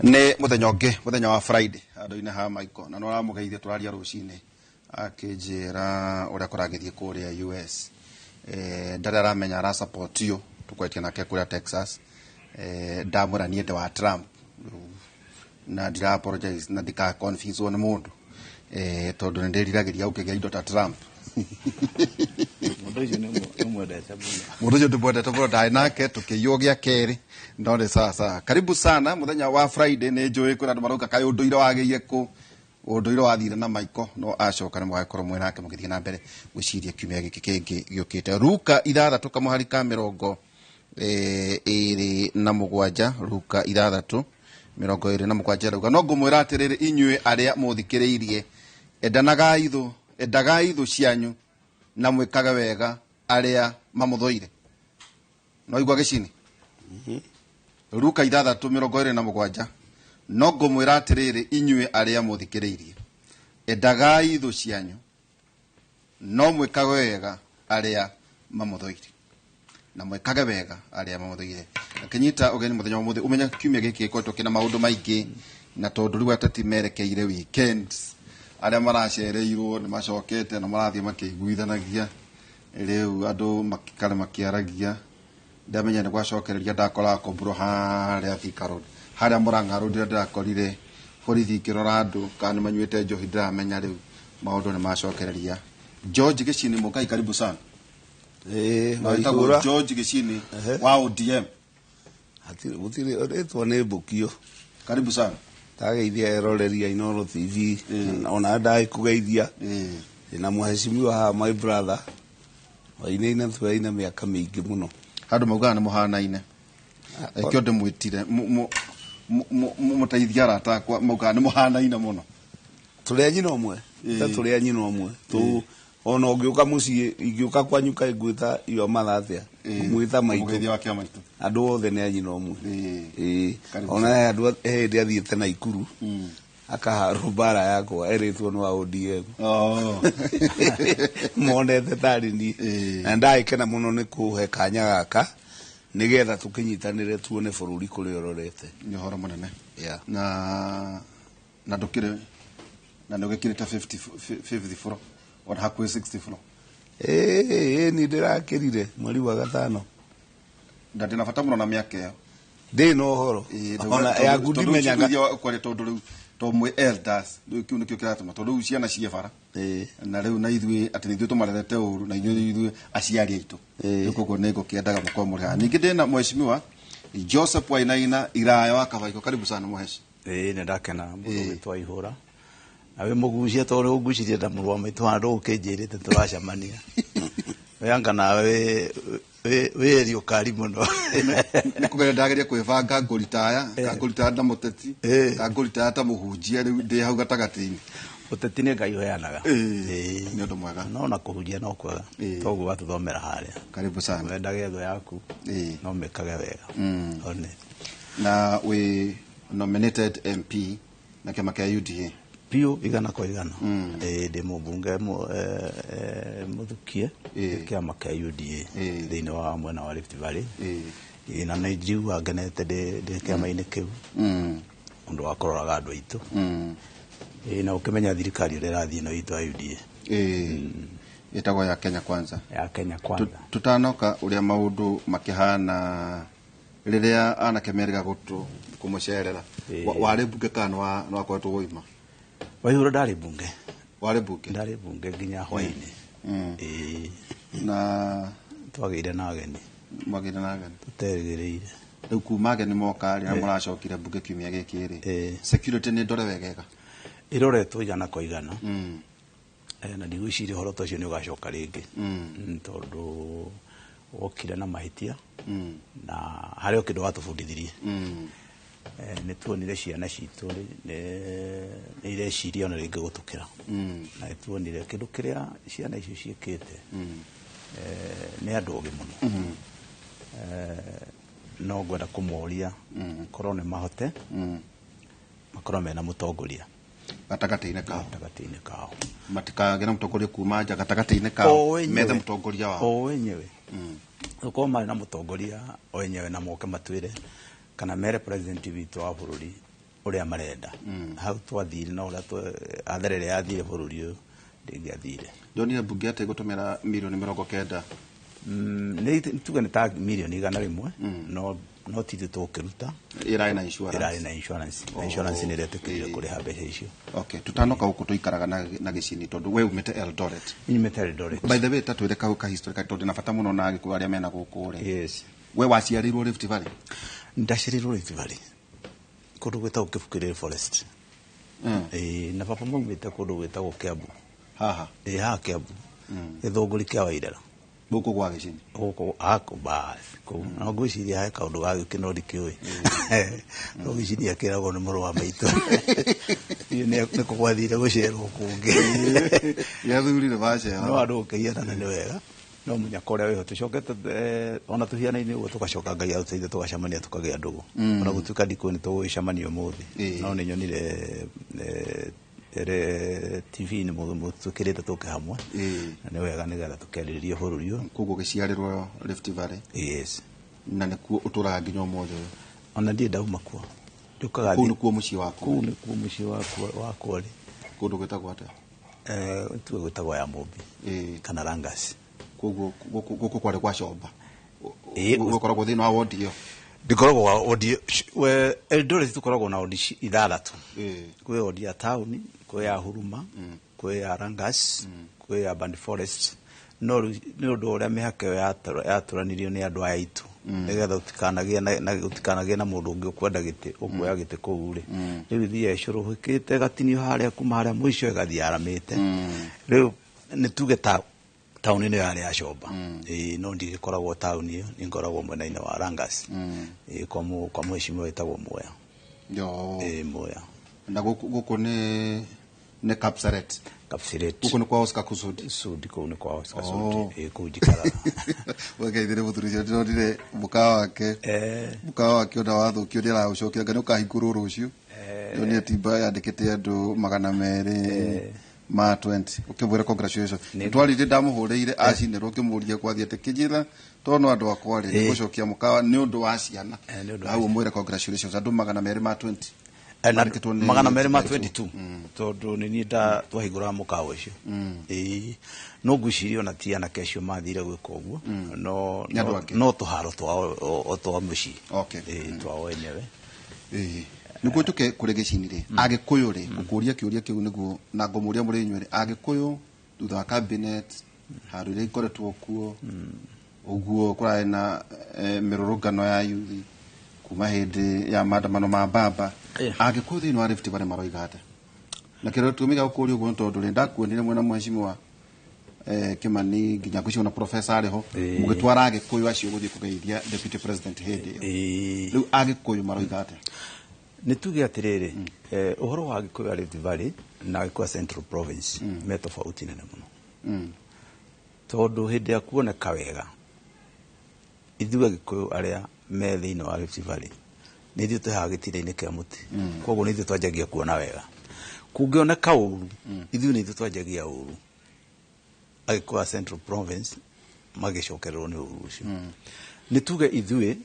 Nĩ mũthenya ũngĩ, mũthenya wa Friday, handũ-inĩ ha Michael, na nĩũramũgeithia tũraria rũcinĩ akĩnjĩra ũrĩa kũragĩthiĩ kũrĩa US. Ndarĩ aramenya arasupportio, tũkwetie nake kũrĩa Texas. Ndamwĩra niĩ ndĩ wa Trump na ndira apologize na ndika convince nĩ mũndũ, tondũ nĩ ndĩriragĩria gũkĩgĩa indo ta Trump. Mũndũ ũcio nĩ ũmwendete mũno. Mũndũ ũcio ndĩmwendete mũno, ndarĩ nake tũkĩiywo gĩa kerĩ, no nĩ sawa sawa. Karibu sana mũthenya wa Friday. Nĩ njũĩ kwĩna andũ marauga kaĩ ũndũire wagĩire kũ, ũndũire wathire na Michael, no acoka nĩ mũgagĩkorwo mwĩ nake mũgĩthiĩ na mbere gwĩciria kiumia gĩkĩ kĩngĩ gĩũkĩte. Luka 6 kamũhari ka 27, Luka 6:27 rauga, no ngũmwĩra atĩrĩrĩ inyuĩ arĩa mũthikĩrĩirie, endanagai thũ, endagai thũ cianyu na mwĩkage wega arĩa mamũthũire. No igua gĩcini. Luka 6:27, no ngũmwĩra atĩrĩrĩ inyuĩ arĩa mũthikĩrĩirie, endagai thũ cianyu no mwĩkage wega arĩa mamũthũire, na mwĩkage wega arĩa mamũthũire. Akĩnyita ũgeni mũthenya wa ũmũthĩ, ũmenya kiumia gĩkĩ gĩkoretwo kĩna maũndũ maingĩ, na tondũ rĩu ateti merekeire weekends, arĩa maracereirwo nĩ macokete na marathiĩ makĩiguithanagia. Rĩu andũ makĩkare makĩaragia, ndamenya nĩ gwacokereria. Ndakoraga komburo harĩa Thika Road, harĩa Murang'a Road, ĩrĩa ndĩrakorire borithi ikĩrora andũ kana nĩ manyuĩte njohi. Ndĩramenya rĩu maũndũ nĩ macokereria. George Gĩcini Mũkai, karibu sana. Ĩĩ, Na wĩtagwo Waihũra. George Gĩcini wa ODM. Hatirĩ gũtirĩ rĩtwa nĩ mbũkio. Karibu sana. Ndageithia eroreria Inooro TV, ona ndagĩkũgeithia. Na mheshimiwa haha, my brother Wainaina, tũraina mĩaka mĩingĩ mũno. Andũ maugaga nĩ mũhanaine, kĩo ndĩmwĩtire mũteithia arata akwa maugaga nĩ mũhanaine mũno. Tũrĩ a nyina ũmwe. Ta tũrĩ a nyina ũmwe tu. Ona ũngĩũka mũciĩ, ingĩũka kwanyu, kaĩ ngwĩta your mother atĩa? Ngũmwĩta maitũ. Mũgeithia wa kĩa maitũ. Andũ othe nĩ a nyina ũmwe. Ĩĩ. Karibu. Ona he andũ, he hĩndĩ athiĩte Naikuru akaharwo mbara yakwa erĩtwo nĩ wa ODM. Monete tarĩ niĩ. Na ndagĩkena mũno nĩ kũhe kanya gaka nĩgetha tũkĩnyitanĩre tuone bũrũri kũrĩa ũrorete. Nĩ ũhoro mũnene. Na ndũkĩrĩ na nĩ ũgĩkĩrĩte 50, 50 floor, ona hakuhĩ 60 floor. Ĩĩ, niĩ ndĩrakĩrire mweri wa gatano. Na ndĩna bata mũno na mĩaka ĩyo. Ndĩ na ũhoro. Ona yaku ndimenyaga. Kwaria tondũ rĩu to mwĩ elders, rĩu kĩu nĩkĩo kĩratũma, tondũ rĩu ciana ciĩ bara na rĩu na ithuĩ atĩ nĩ ithuĩ tũmarerete ũru na inyuĩ ithuĩ aciari aitũ. Rĩu koguo nĩ ngũkĩendaga mũkorwo mũrĩ haha. Ningĩ ndĩna mheshimiwa Joseph Wainaina Iraya wa Kabaiko. Karibu sana, mheshi. Ĩĩ, nĩ ndakena mũno gwĩtwo Ihũra na wĩ mũgucia, tondũ nĩ ũngucirie na mũrũ wa maitũ handũ ũkĩnjĩrĩte tũracemania. We anga nawe wĩ eri ũkari mũno. Nĩ kũgeria ndageria kwĩbanga, ngũritaya ka ngũritaya ta mũteti, ka ngũritaya ta mũhunjia, rĩu ndĩ hau gatagatĩ-inĩ. Ũteti nĩ Ngai ũheanaga. Nĩ ũndũ mwega. No na kũhunjia no kwega. Toguo watũthomera harĩa. Karibu sana. Wendage thũ yaku no mĩkage wega. One. Na wĩ nominated MP na kĩama kĩa UDA. Biũ, 100%. Ĩĩ, ndĩ mũmbunge mũthukie kĩama kĩa UDA thĩinĩ wa mwena wa Rift Valley. Ĩĩ, na nĩ njiguaga ngenete ndĩ kĩama-inĩ kĩu ũndũ wa kũroraga andũ aitũ. Ĩĩ, na ũkĩmenya thirikari ũrĩa ĩrathiĩ ĩno itũ ya UDA. Ĩĩ, ĩtagwo ya Kenya Kwanza. Ya Kenya Kwanza. Tutanoka ũrĩa maũndũ makĩhana rĩrĩa anake merĩga gũtũ kũmũcerera. Warĩ mbunge kana nĩ wakoretwo woima? Waihũra, ndarĩ mbunge. Warĩ mbunge? Ndarĩ mbunge nginya hwainĩ. Ĩĩ. Na twagĩire na ageni. Mwagĩire na ageni. Tũterĩgĩrĩire. Rĩu kuma ageni moka rĩ, na mũracokire mbunge kiumia gĩkĩ rĩ, security nĩ ndore wegega? Ĩroretwo 100%. Na ndigwĩciria ũhoro ta ũcio nĩ ũgacoka rĩngĩ. Tondũ wokire na mahĩtia na harĩ o kĩndũ watũbundithirie. Nĩ tuonire ciana citũ rĩ, nĩ ireciria ona rĩngĩ gũtũkĩra. Na nĩ tuonire kĩndũ kĩrĩa ciana icio ciĩkĩte. Nĩ andũ ogĩ mũno. No ngwenda kũmoria korwo nĩ mahote makorwo mena mũtongoria gatagatĩ-inĩ kao. Gatagatĩ-inĩ kao. Matikagĩre na mũtongoria kuma nja, gatagatĩ-inĩ kao. O wenyewe. Methe mũtongoria wao. O wenyewe. Gũkorwo marĩ na mũtongoria o wenyewe na moke matwĩre kana mere president witũ wa bũrũri. Ũrĩa marenda hau twathire na ũrĩa atherere yathire bũrũri ũyũ ndĩngĩathire. Ndonire mbunge atĩ gũtũmĩra mirioni 90. Nĩ tuge nĩ ta mirioni 100, no ti ithuĩ tũgũkĩruta. Ĩrarĩ na insurance. Ĩrarĩ na insurance, na insurance nĩ ĩretĩkĩrire kũrĩha mbeca icio. Okay, tutanoka gũkũ tũikaraga na gĩcini tondũ we umĩte Eldoret. Nyumĩte Eldoret. By the way, ta twĩre kau ka history ka tondũ na bata mũno na Agĩkũyũ arĩa mena gũkũ rĩ. Yes. We waciarĩirwo Rift Valley? Ndaciarĩirwo Rift Valley, kũndũ gwĩtagwo Kĩbukĩrĩrĩ Forest. Ĩĩ, na baba maumĩte kũndũ gwĩtagwo Kiambu. Haha? Ĩĩ, haha Kiambu, Gĩthũngũri kĩa Wairera. Gũkũ gwa gĩcini? Gũkũ haku basi kũu no ngwĩciria he kaũndũ gagĩũkĩ no ndikĩũĩ, no gĩcini akĩragwo nĩ mũrũ wa maitũ. Hihi nĩ kũ gwathire gũcerwo kũngĩ. Gĩathurire bacera. No andũ gũkĩhianana nĩ wega, no mũnyaka ũrĩa wĩho tũcokete ona tũhianaine ũguo, tũgacoka Ngai atũteithia tũgacemania, tũkagĩa ndũgũ, ona gũtuĩka ndikũĩ nĩ tũgũgĩcemania ũmũthĩ. No nĩ nyonire ere TV-inĩ mũtũkĩrĩte tũke hamwe. Na nĩ wega nĩgetha tũkĩarĩrĩrie bũrũri ũyũ. Koguo gĩciarĩrwo Rift Valley? Yes. Na nĩkuo ũtũraga nginya ũmũthĩ ũyũ? Ona ndirĩ ndauma kuo, njũkaga. Kũu nĩkuo mũciĩ waku? Kũu nĩkuo mũciĩ wakwa rĩ. Kũndũ gwĩtagwo atĩa? Tuge gwĩtagwo ya Mũmbi kana Rangas. Koguo gũkũ kwarĩ kwa Comba? Ĩĩ. Gũkoragwo thĩinĩ wa wodi ĩyo? Ndikoragwo wa wodi we Eldoret, tũkoragwo na wodi ithathatũ. Kwĩ wodi ya taũni, kwĩ ya Huruma, kwĩ ya Rangas, kwĩ ya Band Forest. No rĩu nĩ ũndũ wa ũrĩa mĩhaka ĩyo yatũranirio nĩ andũ aya aitũ, nĩgetha ũtikanagĩe na mũndũ ũngĩ ũkwenda gĩtĩ, ũkuoya gĩtĩ kũu rĩ, rĩu ithiaga ĩcũrũhĩkĩte, ĩgatinio harĩa kuma harĩa mũico ĩgathiĩ yaramĩte. Rĩu nĩ tuge ta taũni nĩyo yarĩ ya Comba. Ĩĩ, no ndigĩkoragwo taũni ĩyo, nĩ ngoragwo mwena-inĩ wa Rangas. Ĩĩ, kwa mheshimiwa wĩtagwo Muya. Yo. Ĩĩ, Muya. Na gũkũ nĩ Kapseret? Kapseret. Gũkũ nĩ kwa Oscar Kusudi? Sudi, kũu nĩ kwa Oscar Oh. Sudi. Ĩĩ, kũu njikaraga. Wegeithire mũthuri ũcio, ndĩronire mũkawa wake. Mũkawa wake ona wathũkio nĩ araũcokia, nga nĩ ũkahingũrwo rũciũ. Ndĩronire timba yandĩkĩte andũ 220, ũkĩmwĩra congratulations. Twarire, ndamũhũrĩire acinĩrwo, ngĩmũria kwathiĩ atĩ kĩnjĩra tondũ no andũ akwa rĩ nĩgũcokia mũkawa nĩ ũndũ wa ciana. Nĩ ũndũ wa Hau ũmwĩre congratulations, andũ 220. Na Mandĩkĩtwo nĩ 222, tondũ nĩ niĩ nda twahingũraga mũkawa ũcio. Ĩĩ, no ngwĩciria ona ti anake acio mathire gwĩka ũguo, no Nĩ andũ no- angĩ. No tũharo twao o twa mũciĩ. Okay. Ĩĩ, twao enyewe. Ĩĩ. Nĩguo tũke kũrĩ gĩcini rĩ, Agĩkũyũ rĩ, ngũkũria kĩũria kĩu nĩguo na ngũmũria mũrĩ inyuĩ rĩ, Agĩkũyũ thutha wa cabinet handũ iria ikoretwo kuo ũguo, kũrarĩ na mĩrũrũngano ya yuthi kuma hĩndĩ ya maandamano ma baba. Agĩkũyũ thĩinĩ wa Rift Valley maroiga atĩa? Na kĩrĩa gĩtũmi gĩa gũkũria ũguo nĩ tondũ rĩ, ndakuonire mwena mheshimiwa Kimani, nginya ngwĩciria ona professor arĩ ho, mũgĩtwara Agĩkũyũ acio gũthiĩ kũgeithia deputy president hĩndĩ ĩyo. Rĩu Agĩkũyũ maroiga atĩa? Nĩ tuge atĩrĩrĩ, ũhoro wa Agĩkũyũ a Rift Valley na Agĩkũyũ a Central Province me tofauti nene mũno, tondũ hĩndĩ ya kuoneka wega, ithuĩ Agĩkũyũ arĩa me thĩinĩ wa Rift Valley nĩ ithuĩ twĩ haha gĩtina-inĩ kĩa mũtĩ, koguo nĩ ithuĩ twanjagia kuona wega. Kũngĩoneka ũru, ithuĩ nĩ ithuĩ twanjagia ũru, Agĩkũyũ a Central Province magĩcokererwo nĩ ũru ũcio. Nĩ tuge ithuĩ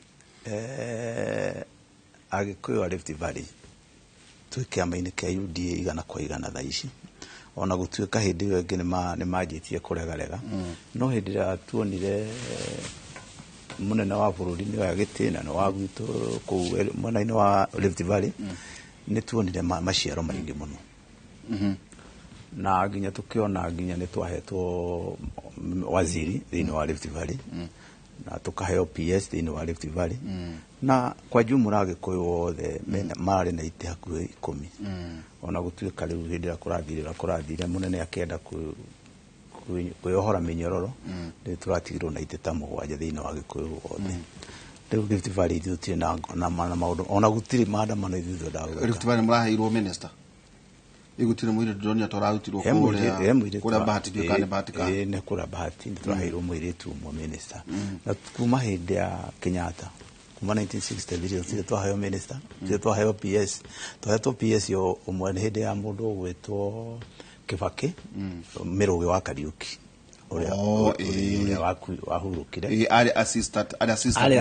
Agĩkũyũ a Rift Valley twĩ kĩama-inĩ kĩa UDA 100% thaa ici, ona gũtuĩka hĩndĩ ĩyo ĩngĩ nĩ manjĩtie kũregarega. No hĩndĩ ĩrĩa tuonire mũnene wa bũrũri nĩ oya gĩtĩ na nĩ wa gwitũ kũu mwena-inĩ wa Rift Valley, nĩ tuonire maciaro maingĩ mũno, na nginya tũkĩona nginya nĩ twahetwo waziri thĩinĩ wa Rift Valley, na tũkaheo PS thĩinĩ wa Rift Valley, na kwa jumla Agĩkũyũ othe marĩ na itĩ hakuhĩ 10, ona gũtuĩka rĩu hĩndĩ ĩrĩa kũrathire ũrĩa kũrathire, mũnene akĩenda kwĩyohora mĩnyororo, rĩu tũratigirwo na itĩ ta 7 thĩinĩ wa Gĩkũyũ wothe. Rĩu Rift Valley ithuĩ tũtirĩ na maũndũ, ona gũtirĩ maandamano ithuĩ twendaga gwĩka. Rift Valley mũraheirwo minister igũtirĩ mũirĩtu, ndĩronire tũrarutirwo He kũrĩa mũirĩtu kũrĩa Bahati, ndiũĩ kana nĩ Bahati kana Ĩĩ, nĩ kũrĩa Bahati nĩ tũraheirwo mũirĩtu ũmwe minister, na kuma hĩndĩ ya Kenyatta, kuma 1963, tũtirĩ twaheo minister, tũtirĩ twaheo PS. Twahetwo PS yo ũmwe nĩ hĩndĩ ya mũndũ ũgwĩtwo Kibaki Mĩrũgĩ wa Kariuki. Ũrĩa Oh, ũrĩa ĩĩ. Wahurũkire. Ĩĩ, arĩ assistant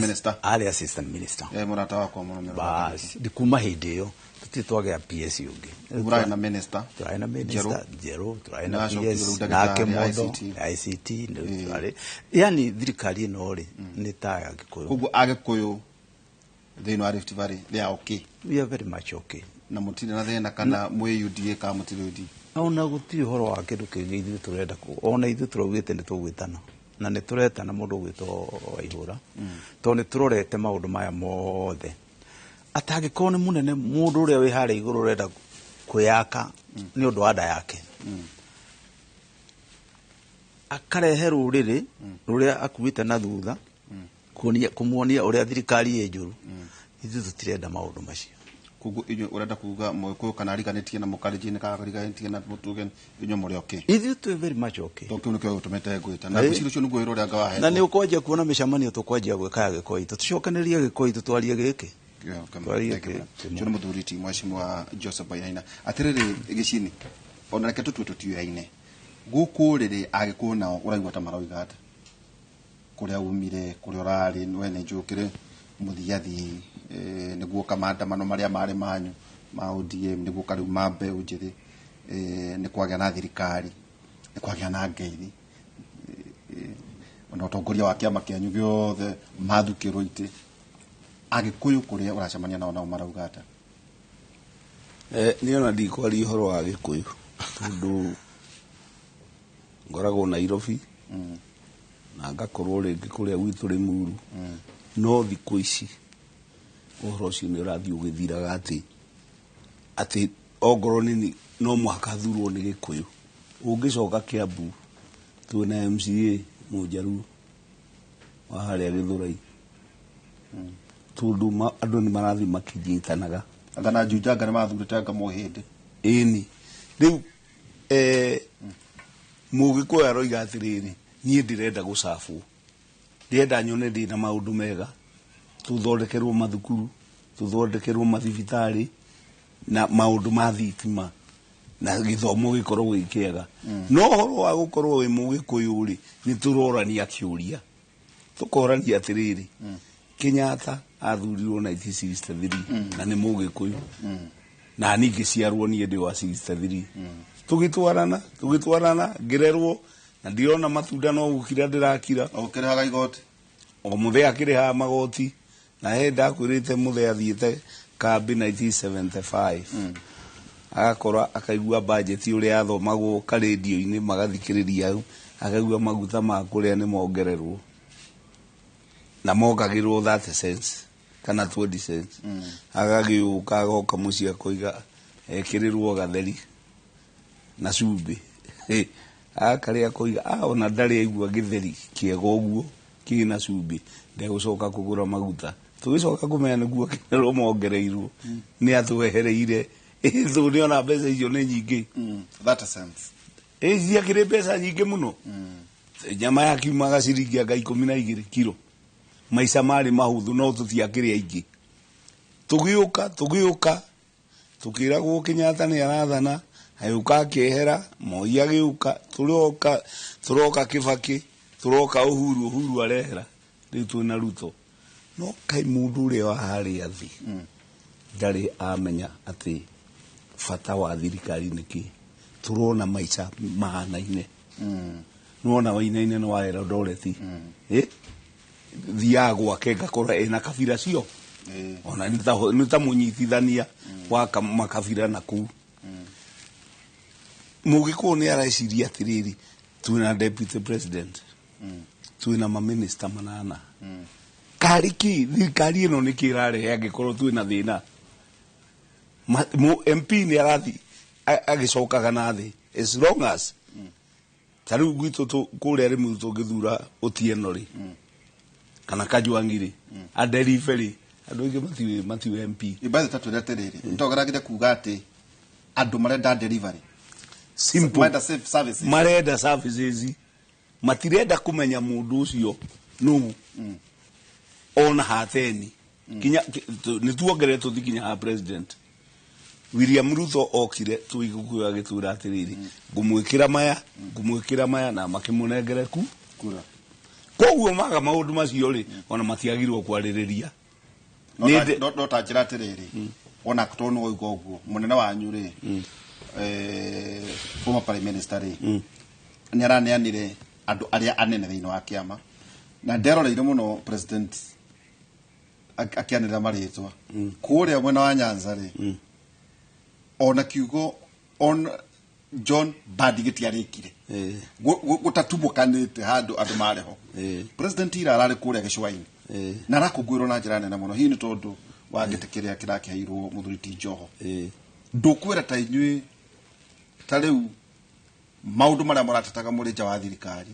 minister. Arĩ assistant minister. Mũrata wakwa mũno mĩrongo. Bas, ndi kuma hĩndĩ ĩyo tũtirĩ twagĩa PS ũngĩ. Mũrarĩ na minister. Tũrarĩ na minister njerũ, tũrarĩ na Nĩacokire PS rĩu nake ndagĩtarĩ Mondo ICT. ICT nĩ tũrarĩ, yani thirikari ĩno rĩ, nĩ ta ya Gĩkũyũ. Koguo Agĩkũyũ thĩinĩ wa Rift Valley, they are okay? We are very much okay. Na mũtirĩ na thĩna kana mwĩ UDA kana mũtirĩ UDA? Ona gũtirĩ ũhoro wa kĩndũ kĩngĩ ithuĩ tũrenda ona ithuĩ tũraugĩte nĩ tũgwĩtana na nĩ tũretana mũndũ ũgwĩtwo Waihũra, tondũ nĩ tũrorete maũndũ maya mothe, atangĩkorwo nĩ mũnene mũndũ ũrĩa wĩ harĩa igũrũ ũrenda kwĩyaka nĩ ũndũ wa nda yake, akarehe rũrĩrĩ rũrĩa akuĩte na thutha kuonia kũmuonia ũrĩa thirikari ĩ njũru. Ithuĩ tũtirenda maũndũ macio. Koguo inyuĩ ũrenda kuga Mũgĩkũyũ kana ariganĩtie na Mũkalenjin kana ariganĩtie na Mũtuge, inyuĩ mũrĩ okay? Ithuĩ twĩ very much okay. Tondũ kĩu nĩkĩo gĩtũmĩte ngwĩta na Ĩĩ. ngwĩciria ũcio nĩguo wĩra ũrĩa anga wahetwo. Na nĩ ũkwanjia kuona mĩcemanio tũkwanjia gwĩka ya Gĩkũyũ itũ, tũcokanĩrĩrie Gĩkũyũ itũ, twarie gĩkĩ. Twarie Ũcio nĩ mũthuri ti Mheshimiwa Joseph Wainaina. Atĩrĩrĩ, Gĩcini, ona reke tũtue tũtiũyaine gũkũ rĩrĩ, Agĩkũyũ nao ũraigua ta maroiga atĩa kũrĩa umire, kũrĩa ũrarĩ? We nĩ njũkĩre mũthiathi nĩguo ka maandamano marĩa marĩ manyu ma ODM, nĩguo ka rĩu ma mbeũ njĩthĩ, nĩ kwagĩa na thirikari, nĩ kwagĩa na ngeithi, ona ũtongoria wa kĩama kĩanyu gĩothe mathukĩrwo itĩ. Agĩkũyũ kũrĩa ũracemania nao nao marauga atĩa? Niĩ ona ndikwaria ũhoro wa Gĩkũyũ tondũ ngoragwo Nairobi na ngakorwo rĩngĩ kũrĩa gwitũ Rĩmuru, no thikũ ici ũhoro ũcio nĩ ũrathiĩ ũgĩthiraga, atĩ ongorwo nĩ no mũhaka thurwo nĩ Gĩkũyũ. Ũngĩcoka Kiambu, twĩna MCA Mũnjaruo wa harĩa Gĩthũrai, tondũ andũ nĩ marathiĩ makĩnyitanaga. Anga na Juja anga nĩ mathurĩte anga Mũhĩndĩ? Ĩni, rĩu Mũgĩkũyũ aroiga atĩrĩrĩ, niĩ ndĩrenda gũcabwo, ndĩrenda nyone ndĩna maũndũ mega, tũthondekerwo mathukuru, tũthondekerwo mathibitarĩ na maũndũ ma thitima na gĩthomo gĩkorwo gĩ kĩega. No ũhoro wa gũkorwo wĩ Mũgĩkũyũ rĩ, nĩ tũrorania kĩũria, tũkorania atĩrĩrĩ, Kenyatta athurirwo 1963 na nĩ Mũgĩkũyũ, na niĩ ngĩciarwo niĩ ndĩ wa 63, tũgĩtwarana ngĩrerwo na ndirona matunda, no gũkira ndĩrakira. O ũkĩrĩhaga igoti? O mũthee akĩrĩhaga magoti, na he ndakwĩrĩte mũthee athiĩte kambi 1975, agakora akaigua bajeti ũrĩa yathomagwo karendio-inĩ, magathikĩrĩria hau, akaigua maguta ma kũrĩa nĩ mongererwo na mongagĩrwo 30 cents kana 20 cents. Agagĩũka, agoka mũciĩ, akoiga ekĩrĩrwo gatheri na cumbĩ. Akarĩa, akoiga, "Ah, ona ndarĩ aigua gĩtheri kĩega ũguo kĩna cumbĩ, ndegũcoka kũgũra maguta." Tũgĩcoka kũmenya nĩguo kĩrwo mongereirwo nĩ atwehereire tũ nĩ ona mbeca icio nĩ nyingĩ. 30 cents. Ĩ, ciakĩrĩ mbeca nyingĩ mũno. Nyama yakiumaga ciringi anga 12 kiro. Maica marĩ mahũthũ, no tũtiakĩrĩ aingĩ. Tũgĩũka tũkĩragwo Kenyatta nĩ arathana, agĩũka akĩehera, Moi agĩũka, tũroka Kibaki, tũroka Uhuru, Uhuru arehera, rĩu twĩna Ruto. No kaĩ mũndũ ũrĩa wa harĩa thĩ ndarĩ amenya atĩ bata wa thirikari nĩ kĩ? Tũrona maica mahanaine. Nĩwona Wainaina nĩ wa Eldoret, thiaga gwake ngakora ena kabira cio. Ona nĩ ta mũnyitithania wa makabira na kũu. Mũgĩkũyũ nĩ areciria atĩrĩrĩ, twĩna deputy president, twĩna maminista manana, karĩ kĩ thirikari ĩno nĩ kĩ ĩrarehe angĩkorwo twĩna thĩna? MP nĩ arathi agĩcokaga na thĩ, as long as ta rĩu gwitũ kũrĩa Rĩmuru tũngĩthura Otieno rĩ, kana Kajwang'i rĩ, aderive rĩ, andũ aingĩ matiũĩ MP. Ibathi tatwĩre atĩrĩrĩ, ntogeragire kuga atĩ andũ marenda delivery. Simple. Marenda safe services. Marenda services, matirenda kũmenya mũndũ ũcio nũ ona hateni kinya nĩ tuongerere tũthi kinya ha president. William Ruto okire tuiguku agĩtwĩra atĩrĩrĩ, ngũmwĩkĩra maya, ngũmwĩkĩra maya, na makĩmũnengere ku kura. Koguo maga maũndũ macio rĩ, ona matiagirwo kwarĩrĩria. No no ta njĩra atĩrĩrĩ, ona tondũ nĩ waigua ũguo mũnene wanyu rĩ, former prime minister rĩ, nĩ araneanire andũ arĩa anene thĩinĩ wa kĩama, na nderoreire mũno president akĩanĩrĩra marĩtwa kũrĩa mwena wa Nyanza rĩ, ona kiugo on John Mbadi gĩtiarĩkire gũtatumũkanĩte handũ andũ marĩ ho. President ira ararĩ kũrĩa gĩcũa-inĩ na arakũngũĩrwo na njĩra nene mũno, hihi nĩ tondũ wa gĩtĩ kĩrĩa kĩrakĩheirwo mũthuri ti Joho. Ndũkwĩra ta inyuĩ ta rĩu maũndũ marĩa mũratetaga mũrĩ nja wa thirikari,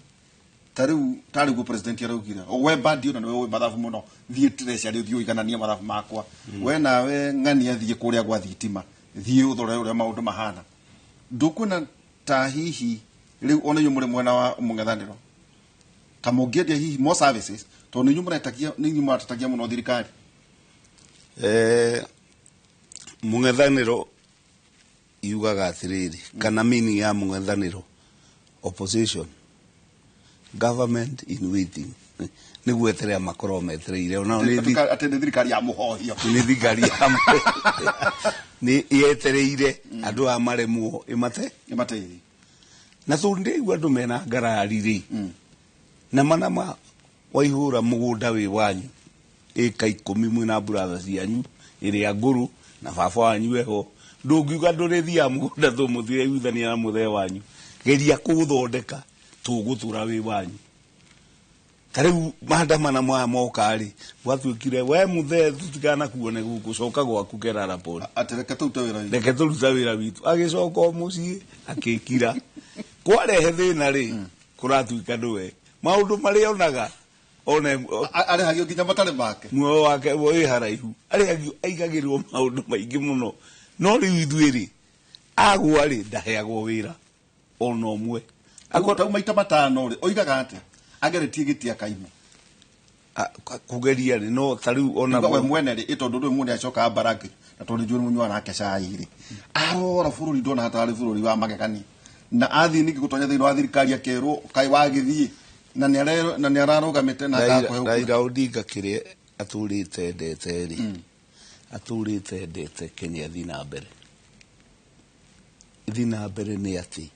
ta rĩu tarĩ guo president araugire we Mbadi ona nĩwe ũĩ mathabu mũno, thiĩ treasury ũthiĩ ũigananie mathabu makwa, we nawe ng'ania thiĩ kũrĩa gwa thitima, thiĩ ũthore ũrĩa maũndũ mahana. Ndũkuona ta hihi rĩu ona inyuĩ mũrĩ mwena wa mũng'ethanĩro ta mũngĩendia hihi more services, tondũ nĩ inyuĩ mũretagia, nĩ inyuĩ mũratetagia mũno thirikari? Mũng'ethanĩro yugaga atĩrĩrĩ, kana meaning ya mũng'ethanĩro, opposition, government in waiting, nĩ gweterera makorwo metereire onao nĩ Atĩ nĩ thirikari ya mũhohio. Nĩ thirikari ya nĩ yetereire andũ aya maremwo ĩmate ĩmateithie. Na tondũ ndĩraigua andũ mena ngarari rĩ, na manama waihũra mũgũnda wĩ wanyu ĩka 10 mwĩna brother cianyu ĩrĩa ngũrũ na baba wanyu eho, ndũngiuga ndũrĩthiaga mũgũnda tũmũtiraiguithania na mũthee wanyu, geria kũũthondeka tũgũtũra wĩ wanyu. Ta rĩu maandamano maya moka rĩ, gwatuĩkire we mũthee tũtikanakuone gũkũ, coka gwaku Kerara Port. Atĩ reke tũrute wĩra witũ. Reke tũrute wĩra witũ. Agĩcoka o mũciĩ akĩkira. Kwarehe thĩna rĩ, kũratuĩka ndũwe maũndũ marĩa onaga one Arĩhagio nginya matarĩ make. Muoyo wake wĩ haraihu, arĩhagio aigagĩrwo maũndũ maingĩ mũno. No rĩu ithuĩ rĩ, agwa rĩ, ndaheagwo wĩra ona ũmwe. Tau maita matano rĩ, oigaga atĩa? Ageretie gĩti akaimwo. Kũgeria rĩ, no ta rĩu ona we mwene rĩ, tondũ rĩu mũndũ acoka mbaraki, na tondũ njũĩ mũnyuaga nake cai rĩ, arora bũrũri ndona hatarĩ bũrũri wa magegania, na athiĩ ningĩ gũtonya thĩinĩ wa thirikari akerwo kaĩ wagĩthiĩ, na nĩ ararũgamĩte na akakũhe. Raila Odinga kĩrĩa atũrĩte endete rĩ, atũrĩte endete Kenya ĩthiĩ na mbere. Ĩthiĩ na mbere nĩ atĩ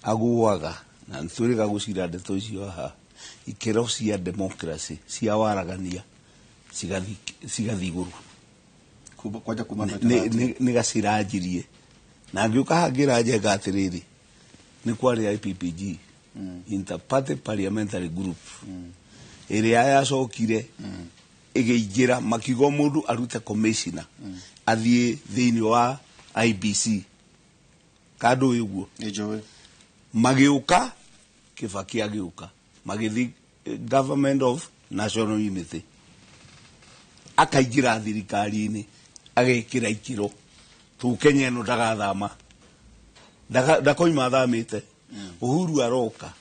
agũaga, na nĩtwĩrĩga gũcira ndeto icio haha, ikĩro cia democracy cia waragania cigathiĩ igũrũ. Kwanja kuma Nĩ gaciranjirie. Na ngĩũka haha ngĩra Njenga atĩrĩrĩ, nĩ kwarĩ IPPG, Inter-Party Parliamentary Group, ĩrĩa yacokire ĩgĩingĩra makiuga mũndũ arute commissioner athiĩ thĩinĩ wa IBC. Kandũ ũyũ ũguo. Nĩ njũĩ. Magĩũka, Kibaki agĩũka, magĩthiĩ Government of National Unity, akaingĩra thirikari-inĩ agekĩra ikĩro tu Kenya ĩno ndagathama, ndakoima athamĩte. Uhuru aroka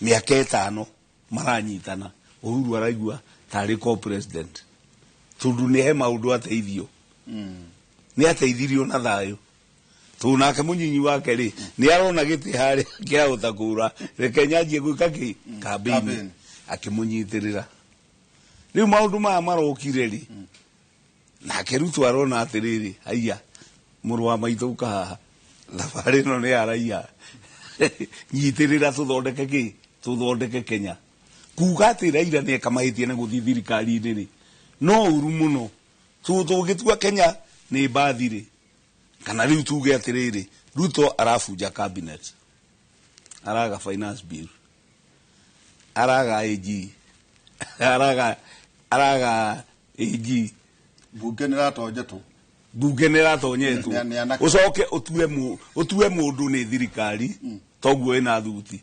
mĩaka 5 maranyitana, Uhuru araigua tarĩ co-president tondũ nĩ he maũndũ ateithio, nĩ ateithirio na thayũ. Tondũ nake mũnyinyi wake rĩ, nĩ arona gĩtĩ harĩa kĩahota kũra, reke nyanjie gwĩka kĩ campaign, akĩmũnyitĩrĩra. Rĩu maũndũ maya marokire rĩ, nake Ruto arona atĩrĩrĩ, haiya mũrũ wa maitũ ũka haha, thabarĩ ĩno nĩ ya raia, nyitĩrĩra tũthondeke kĩ, tũthondeke Kenya. Kuga atĩ Raila nĩ eka mahĩtia na gũthiĩ thirikari-inĩ rĩ, no ũru mũno. Tũngĩtua Kenya nĩ mbathi rĩ, kana rĩu tuge atĩrĩrĩ, Ruto arabunja cabinet, araga finance bill, araga AG, araga AG, Bunge nĩ ĩratonjetwo. Bunge nĩ ĩratonyetwo. Nĩ anake. Ũcoke ũtue mũndũ nĩ thirikari, toguo ĩna thuti.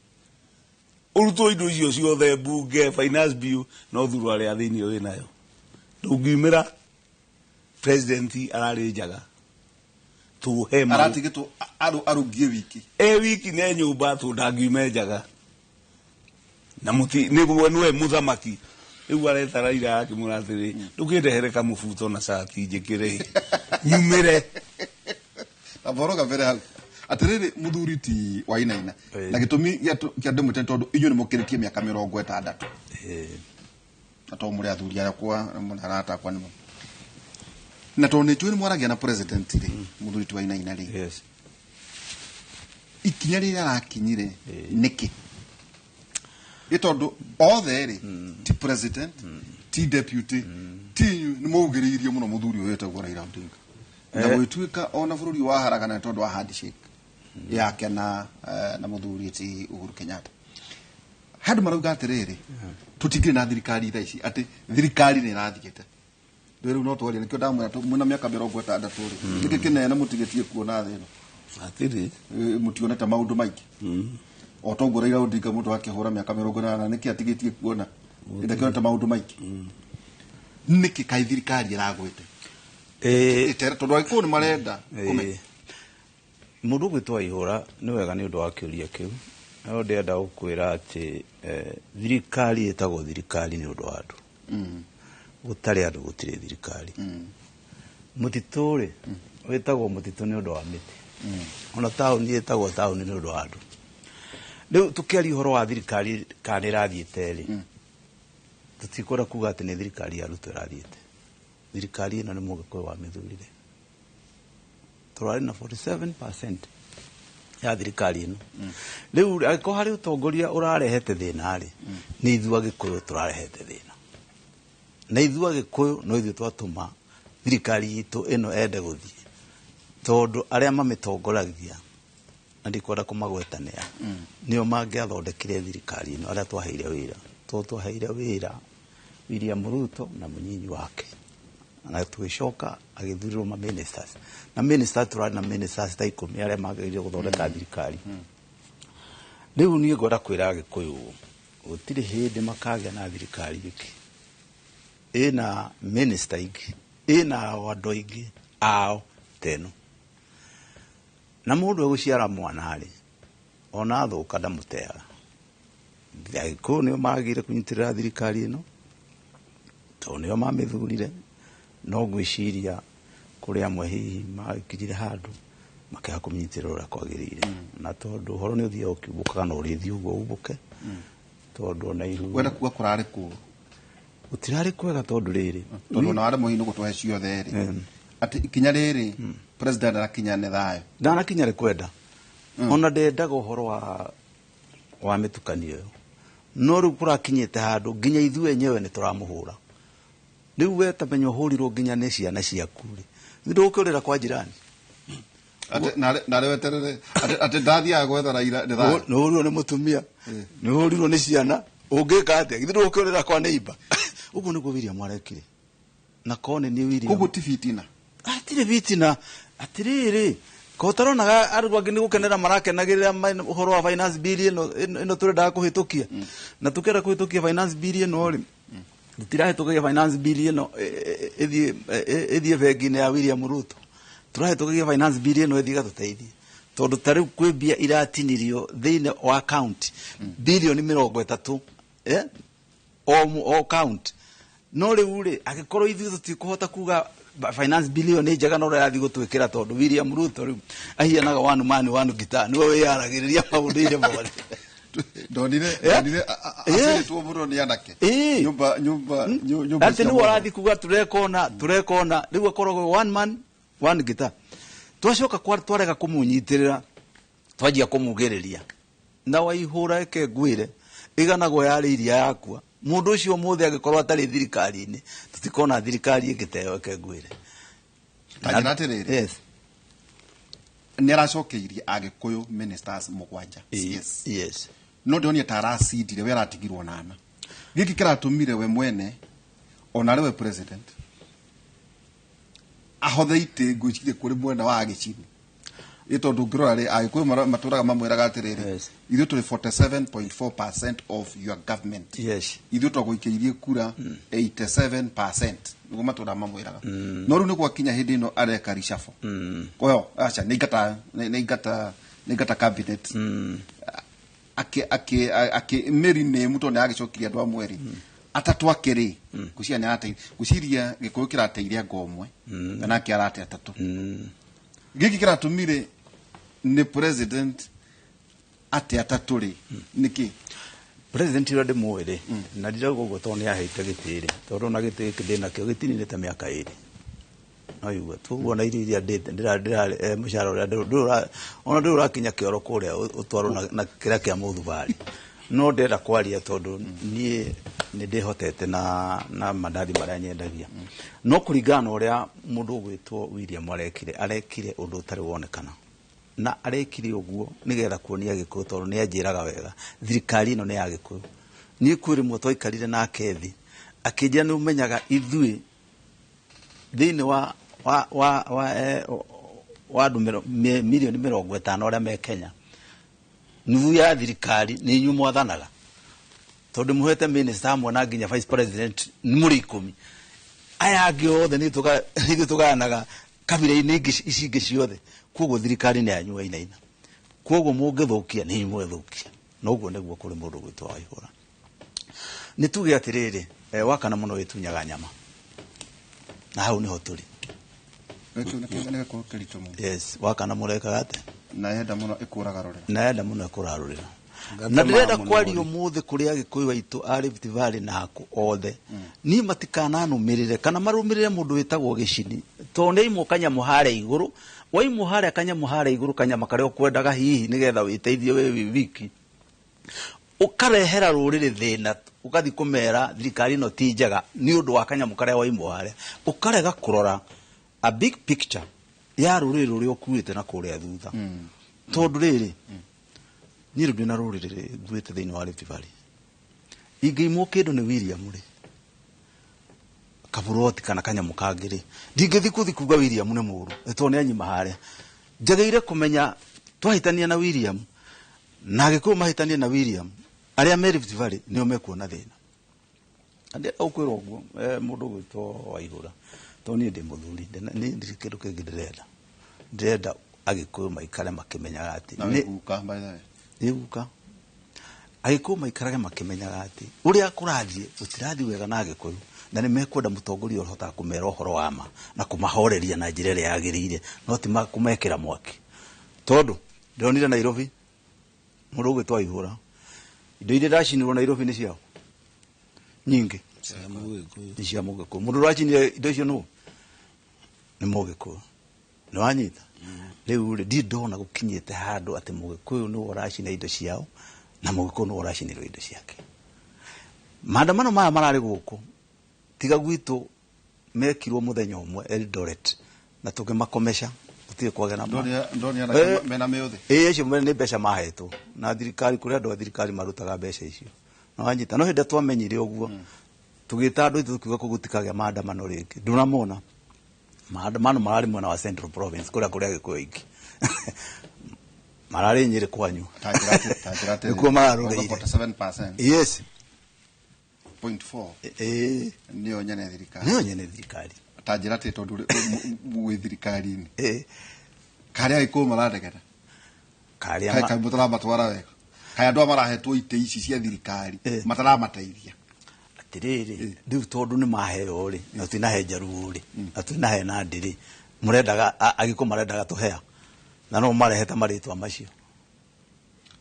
Ũrutwo indo icio ciothe, bunge, finance bill, no thuru arĩa thĩinĩ wĩnayo. Ndũngiumĩra president ararĩ njaga. Tũhe maũ. Aratigĩtwo arũngie wiki. E wiki nĩ nyũmba tũ ndangiume njaga. Na mũti nĩguo nĩwe mũthamaki. Rĩu areta Raila akĩmwĩra atĩrĩ, ndũkĩndehere kamũbuto na cati njĩkĩre nyumĩre. Kaboro gabere hau. Atiriri muthuri ti Wainaina. Ĩĩ. Na gĩtũmi gĩa ndĩmwĩte tondũ inyuĩ nĩ mũkĩrĩtie mĩaka 60. Na to mũrĩ athuri akwa mũrĩ arata akwa nĩmo. Na tondũ nĩ njũĩ nĩ mwaragia na president rĩ, muthuri ti Wainaina rĩ. Yes. Ikinya rĩrĩa arakinyire nĩkĩ? Nĩ tondũ othe rĩ, ti president, ti deputy, ti inyuĩ nĩ mwaugĩrĩirie mũno mũthuri ũyũ wĩtagwo Raila Odinga. Na gũgĩtuĩka ona bũrũri waharagana nĩ tondũ wa handshake yake na na mũthuri ti Uhuru Kenyatta. Handũ marauga atĩrĩrĩ, tũtingĩrĩ na thirikari thaa ici, atĩ thirikari nĩ ĩrathiĩte. Rĩu no twarie nĩkĩo ndamwĩra mwĩna mĩaka 60 rĩ, nĩkĩ kĩnene mũtigĩtie kuona thĩ ĩno? Hatirĩ. Mũtionete maũndũ maingĩ. O toguo Raila Odinga mũndũ akĩhũra mĩaka 80 nĩkĩ atigĩtie kuona? Ndakĩonete maũndũ maingĩ. Nĩkĩ kaĩ thirikari ĩragwĩte? Ĩtere tondũ Agĩkũyũ nĩ marenda kũmenya. Mũndũ ũgwĩtwo Waihũra nĩ wega nĩ ũndũ wa kĩũria kĩu. No ndĩrenda gũkwĩra atĩ thirikari ĩtagwo thirikari nĩ ũndũ wa andũ. Gũtarĩ andũ gũtirĩ thirikari. Mũtitũ rĩ, wĩtagwo mũtitũ nĩ ũndũ wa mĩtĩ. Ona taũni ĩtagwo taũni nĩ ũndũ wa andũ. Rĩu tũkĩaria ũhoro wa thirikari kana nĩ ĩrathiĩte rĩ, tũtikwenda kuga atĩ nĩ thirikari ya Ruto ĩrathiĩte. Thirikari ĩno nĩ Mũgĩkũyũ wamĩthurire. Tũrarĩ na 47% ya thirikari ĩno. Rĩu angĩkorwo harĩ ũtongoria ũrarehete thĩna rĩ, nĩ ithuĩ Agĩkũyũ tũrarehete thĩna. Na ithuĩ Agĩkũyũ no ithuĩ twatũma thirikari itũ ĩno ende gũthiĩ. Tondũ arĩa mamĩtongoragia, na ndikwenda kũmagwetanĩa, nĩo mangĩathondekire thirikari ĩno, arĩa twaheire wĩra. Tondũ twaheire wĩra William Ruto na mũnyinyi wake. Na tũgĩcoka agĩthurĩrwo ma ministers. Na ministers tũrarĩ na ministers ta 10 arĩa magĩrĩire gũthondeka thirikari. Rĩu niĩ ngwenda kwĩra Agĩkũyũ ũũ, gũtirĩ hĩndĩ makagĩa na thirikari ĩngĩ ĩna minister ingĩ, ĩna andũ aingĩ ao ta ĩno. Na mũndũ egũciara mwana rĩ, ona athũka ndamũteaga. Agĩkũyũ nĩo magĩrĩire kũnyitĩrĩra thirikari ĩno, tondũ nĩo mamĩthurire. No ngwĩciria kũrĩ amwe hihi magĩkinyire handũ makĩaga kũmĩnyitĩrĩra ũrĩa kwagĩrĩire. Na tondũ ũhoro nĩ ũthiaga ũkĩumbũkaga na ũrĩthiĩ ũguo umbũke, tondũ ona ihu Wenda kuga kũrarĩ kũũru? Gũtirarĩ kwega tondũ rĩrĩ. Tondũ ona waremwo hihi nĩ gũtũhe ciothe rĩ. Atĩ ikinya rĩrĩ president arakinya nĩ thayũ. Ndanakinya rĩ kwenda. Ona ndendaga ũhoro wa mĩtukanio ĩyo. No rĩu kũrakinyĩte handũ nginya ithuĩ enyewe nĩ tũramũhũra. Rĩu we ta menya ũhũrirwo nginya nĩ ciana ciaku rĩ. Nĩ ndũgũkĩũrĩra kwa jirani. Atĩ narĩ weterere, atĩ ndathiaga gwetha Raila nĩ thayũ. Nĩ ũhũrirwo nĩ mũtumia, nĩ ũhũrirwo nĩ ciana, ũngĩka atĩa? Githĩ ndũgũkĩũrĩra kwa neighbor? Ũguo nĩguo William arekire. Na korwo nĩ niĩ William. Koguo ti fitina. Hatirĩ fitina. Atĩrĩrĩ, ko ũtaronaga andũ angĩ nĩ gũkenera marakenagĩrĩra ũhoro wa finance bill ĩno tũrendaga kũhĩtũkia. Na tũkĩenda kũhĩtũkia finance bill ĩno rĩ, tũtirahĩtũkagia finance bill ĩno ĩthiĩ bengi-inĩ ya William Ruto. Tũrahĩtũkagia finance bill ĩno ĩthiĩ ĩgatũteithie. Tondũ ta rĩu kwĩ mbia iratinirio thĩinĩ wa county, bilioni 30, o county. No rĩu rĩ, angĩkorwo ithuĩ tũtikũhota kuga finance bill ĩyo nĩ njega na ũrĩa ĩrathiĩ gũtwĩkĩra, tondũ William Ruto rĩu ahianaga one man one guitar, nĩwe wĩyaragĩrĩria maũndũ-inĩ mothe. Ndonire, ndonire, acirĩtwo mũno nĩ anake. Nyũmba, nyũmba, nyũmba Atĩ cia nĩwe mũno. ũrathiĩ kuga tũrekona, tũrekona, rĩu akoragwo one man one guitar. Twacoka twarega kũmũnyitĩrĩra, twanjia kũmugĩrĩria. Na Waihũra eke ngwĩre, ĩganagwo yarĩ iria yakua. Mũndũ ũcio ũmũthĩ angĩkorwo atarĩ thirikari-inĩ, tũtikona thirikari ĩngĩ ta ĩyo eke ngwĩre. Ta njĩra atĩrĩrĩ. Yes. Nĩ aracokeirie Agĩkũyũ ministers 7. Yes. Yes. No ndĩronire ta aracindire, we aratigirwo nana. Gĩkĩ kĩratũmire we mwene, ona arĩ we president, ahothe itĩ ngwĩciria kũrĩ mwena wa Agĩcini. Ĩ tondũ ũngĩrora rĩ, Agĩkũyũ matũraga mamwĩraga atĩrĩrĩ, ithuĩ tũrĩ 47.4% of your government. Ithuĩ twagũikĩirie kura 87%. Nĩguo matũraga mamwĩraga. No rĩu nĩ gwakinya hĩndĩ ĩno areka reshuffle. Oyo, aca, nĩ ingata, nĩ, nĩ ingata, nĩ ingata cabinet. Ake Mary nĩ mũtũ nĩ agĩcokirie andũ amwe rĩ. Atatũ ake rĩ, ngwĩciria nĩ arateithia, ngwĩciria Gĩkũyũ kĩrateithia ngo ũmwe, na nake arate atatũ. Gĩkĩ kĩratũmire nĩ president atĩ atatũ rĩ nĩkĩ? President ũrĩa ndĩmũĩ rĩ, na ndirauga ũguo tondũ nĩ aheite gĩtĩ rĩ, tondũ ona gĩtĩ gĩkĩ ndĩ nakĩo gĩtininĩte mĩaka 2. No igua tuguo na irio iria ndĩte ndĩra ndĩra mũcara ũrĩa ona ndũrĩ ũrakinya kĩoro kũrĩa ũtwarwo na kĩrĩa kĩa mũthubarĩ. No ndĩrenda kwaria tondũ niĩ nĩ ndĩhotete na mandathi marĩa nyendagia. No kũringana na ũrĩa mũndũ ũgwĩtwo William arekire ũndũ ũtarĩ wonekana. Na arekire ũguo nĩgetha kuonia Gĩkũyũ tondũ nĩ anjĩraga wega thirikari ĩno nĩ ya Gĩkũyũ. Niĩ kwĩ rĩmwe twaikarire nake thĩ akĩnjĩra nĩ ũmenyaga ithuĩ thĩinĩ wa andũ mirioni 50 arĩa me Kenya, nuthu ya thirikari nĩ inyuĩ mwathanaga, tondũ mũhete minister hamwe na nginya vice president nĩ mũrĩ 10. Aya angĩ othe nĩ ithuĩ tũgayanaga kabira-inĩ ingĩ ici ingĩ ciothe. Koguo thirikari nĩ yanyu Wainaina, koguo mũngĩthũkia nĩ inyuĩ mũgĩthũkia. Na ũguo nĩguo kũrĩ mũndũ ũgwĩtwo Waihũra. Nĩ tuge atĩrĩrĩ, wakana mũno wĩtunyaga nyama, na hau nĩho tũrĩ. Gĩkĩ nĩ gĩkũyũ kĩritũ mũno. Yes, wakana mũno ĩkaga atĩa? Na yenda mũno ĩkũraga rũrĩra. Na yenda mũno ĩkũraga rũrĩra. Ngatema Na ndĩrenda mũno kwaria rĩ. ũmũthĩ kũrĩ Agĩkũyũ aitũ a Rift Valley na akũ othe. Niĩ matikananũmĩrĩre kana marũmĩrĩre mũndũ wĩtagwo Gĩcini, tondũ nĩ aimwo kanyamũ harĩa igũrũ, waimwo harĩa kanyamũ harĩa igũrũ, kanyama karĩa ũkwendaga hihi nĩgetha wĩteithie wĩ wiki, ũkarehera rũrĩrĩ thĩna, ũgathiĩ kũmera thirikari ĩno ti njega nĩ ũndũ wa kanyamũ karĩa waimwo harĩa, ũkarega kũrora a big picture ya rũrĩrĩ rũrĩa ũkuĩte na kũrĩa thutha. Tondũ rĩrĩ, niĩ rĩu ndĩna rũrĩrĩ nguĩte thĩinĩ wa Rift Valley, ingĩimwo kĩndũ nĩ William rĩ, kaburoti kana kanyamũ kangĩ rĩ, ndingĩthiĩ kũthiĩ kuga William nĩ mũũru tondũ nĩ anyima harĩa. Njagĩrĩire kũmenya twahĩtania na William na Agĩkũyũ mahĩtanie na William, arĩa me Rift Valley nĩo mekuona thĩna. Ndĩrenda gũkwĩra ũguo, mũndũ ũgwĩtwo Waihũra, tondũ niĩ ndĩ mũthuri, niĩ ndirĩ kĩndũ kĩngĩ ndĩrenda. Ndĩrenda Agĩkũyũ maikare makĩmenyaga atĩ Na nĩ wĩ guka, by the way. Nĩ guka. Agĩkũyũ maikarage makĩmenyaga atĩ ũrĩa kũrathiĩ gũtirathiĩ wega na Agĩkũyũ, na nĩ mekwenda mũtongoria ũrĩa ũhotaga kũmera ũhoro wa ma na kũmahoreria na njĩra ĩrĩa yagĩrĩire, no ti kũmekĩra mwaki. Tondũ ndĩronire Nairobi mũndũ ũgwĩtwo Waihũra, indo iria ndacinirwo Nairobi nĩ ciao nyingĩ, Cia Mũgĩkũyũ. nĩ cia Mũgĩkũyũ. Mũndũ ũracinire indo icio nũ? Nĩ Mũgĩkũyũ. Nĩ wanyita? Rĩu rĩ, ndirĩ ndona gũkinyĩte handũ atĩ Mũgĩkũyũ nĩwe ũracina indo ciao na Mũgĩkũyũ nĩwe ũracinĩrwo indo ciake. Maandamano maya mararĩ gũkũ tiga gwitũ mekirwo mũthenya ũmwe Eldoret na tũkĩmakomesha, gũtirĩ kwagĩa na ma- Ndonire anake mena mĩũthĩ. Ĩĩ, acio nĩ mbeca mahetwo na thirikari, kũrĩ andũ a thirikari marutaga mbeca icio. Na wanyita, no hĩndĩ ĩrĩa twamenyire ũguo tũgĩta andũ aitũ tũkiuga kũu gũtikagĩa maandamano rĩngĩ. Ndũnamona maandamano mararĩ mwena wa Central Province kũrĩa kũrĩ Agĩkũyũ aingĩ. Mararĩ Nyĩrĩ kwanyu. Ta njĩra atĩ Nĩkuo mararũrĩire. 47%. Yes. Point four. Ĩĩ. Nĩyo nyene thirikari. Nĩyo nyene thirikari. Ta njĩra atĩ tondũ wĩ thirikari-inĩ. Ĩĩ. Karĩa Agĩkũyũ mararegera. Karĩa Kaĩ kaĩ mũtaramatwara wega. Kaĩ andũ aya marahetwo itĩ ici cia thirikari mataramateithia. Atĩrĩrĩ, rĩu tondũ nĩ maheo rĩ, na tũtinahe Njaruo rĩ, na tũtinahe Nandi rĩ, mũrendaga Agĩkũyũ marendaga tũhea, na no marehete marĩtwa macio.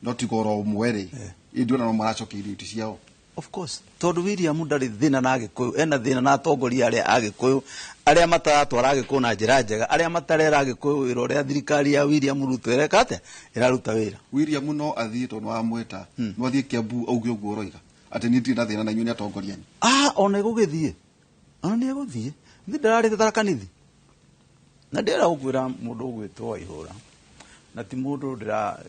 No tiga oro ũmwe rĩ, ithuĩ no maracokeirio itĩ ciao. Of course, tondũ William ndarĩ thĩna na Agĩkũyũ, ena thĩna na atongoria arĩa Agĩkũyũ, arĩa mataratwara Agĩkũyũ na njĩra njega, arĩa matarera Agĩkũyũ wĩra ũrĩa thirikari ya William Ruto ĩreka atĩa? Ĩraruta wĩra. William no athiĩ tondũ wamwĩta, no athiĩ Kiambu auge ũguo ũroiga, atĩ niĩ ndirĩ na thĩna na inyuĩ nĩ atongoria anyu. Ona ĩgũgĩthiĩ. Ona nĩ egũthiĩ. Niĩ ndararĩte Tharaka Nithi. Na ndĩrenda gũkwĩra mũndũ ũgwĩtwo Waihũra, na ti mũndũ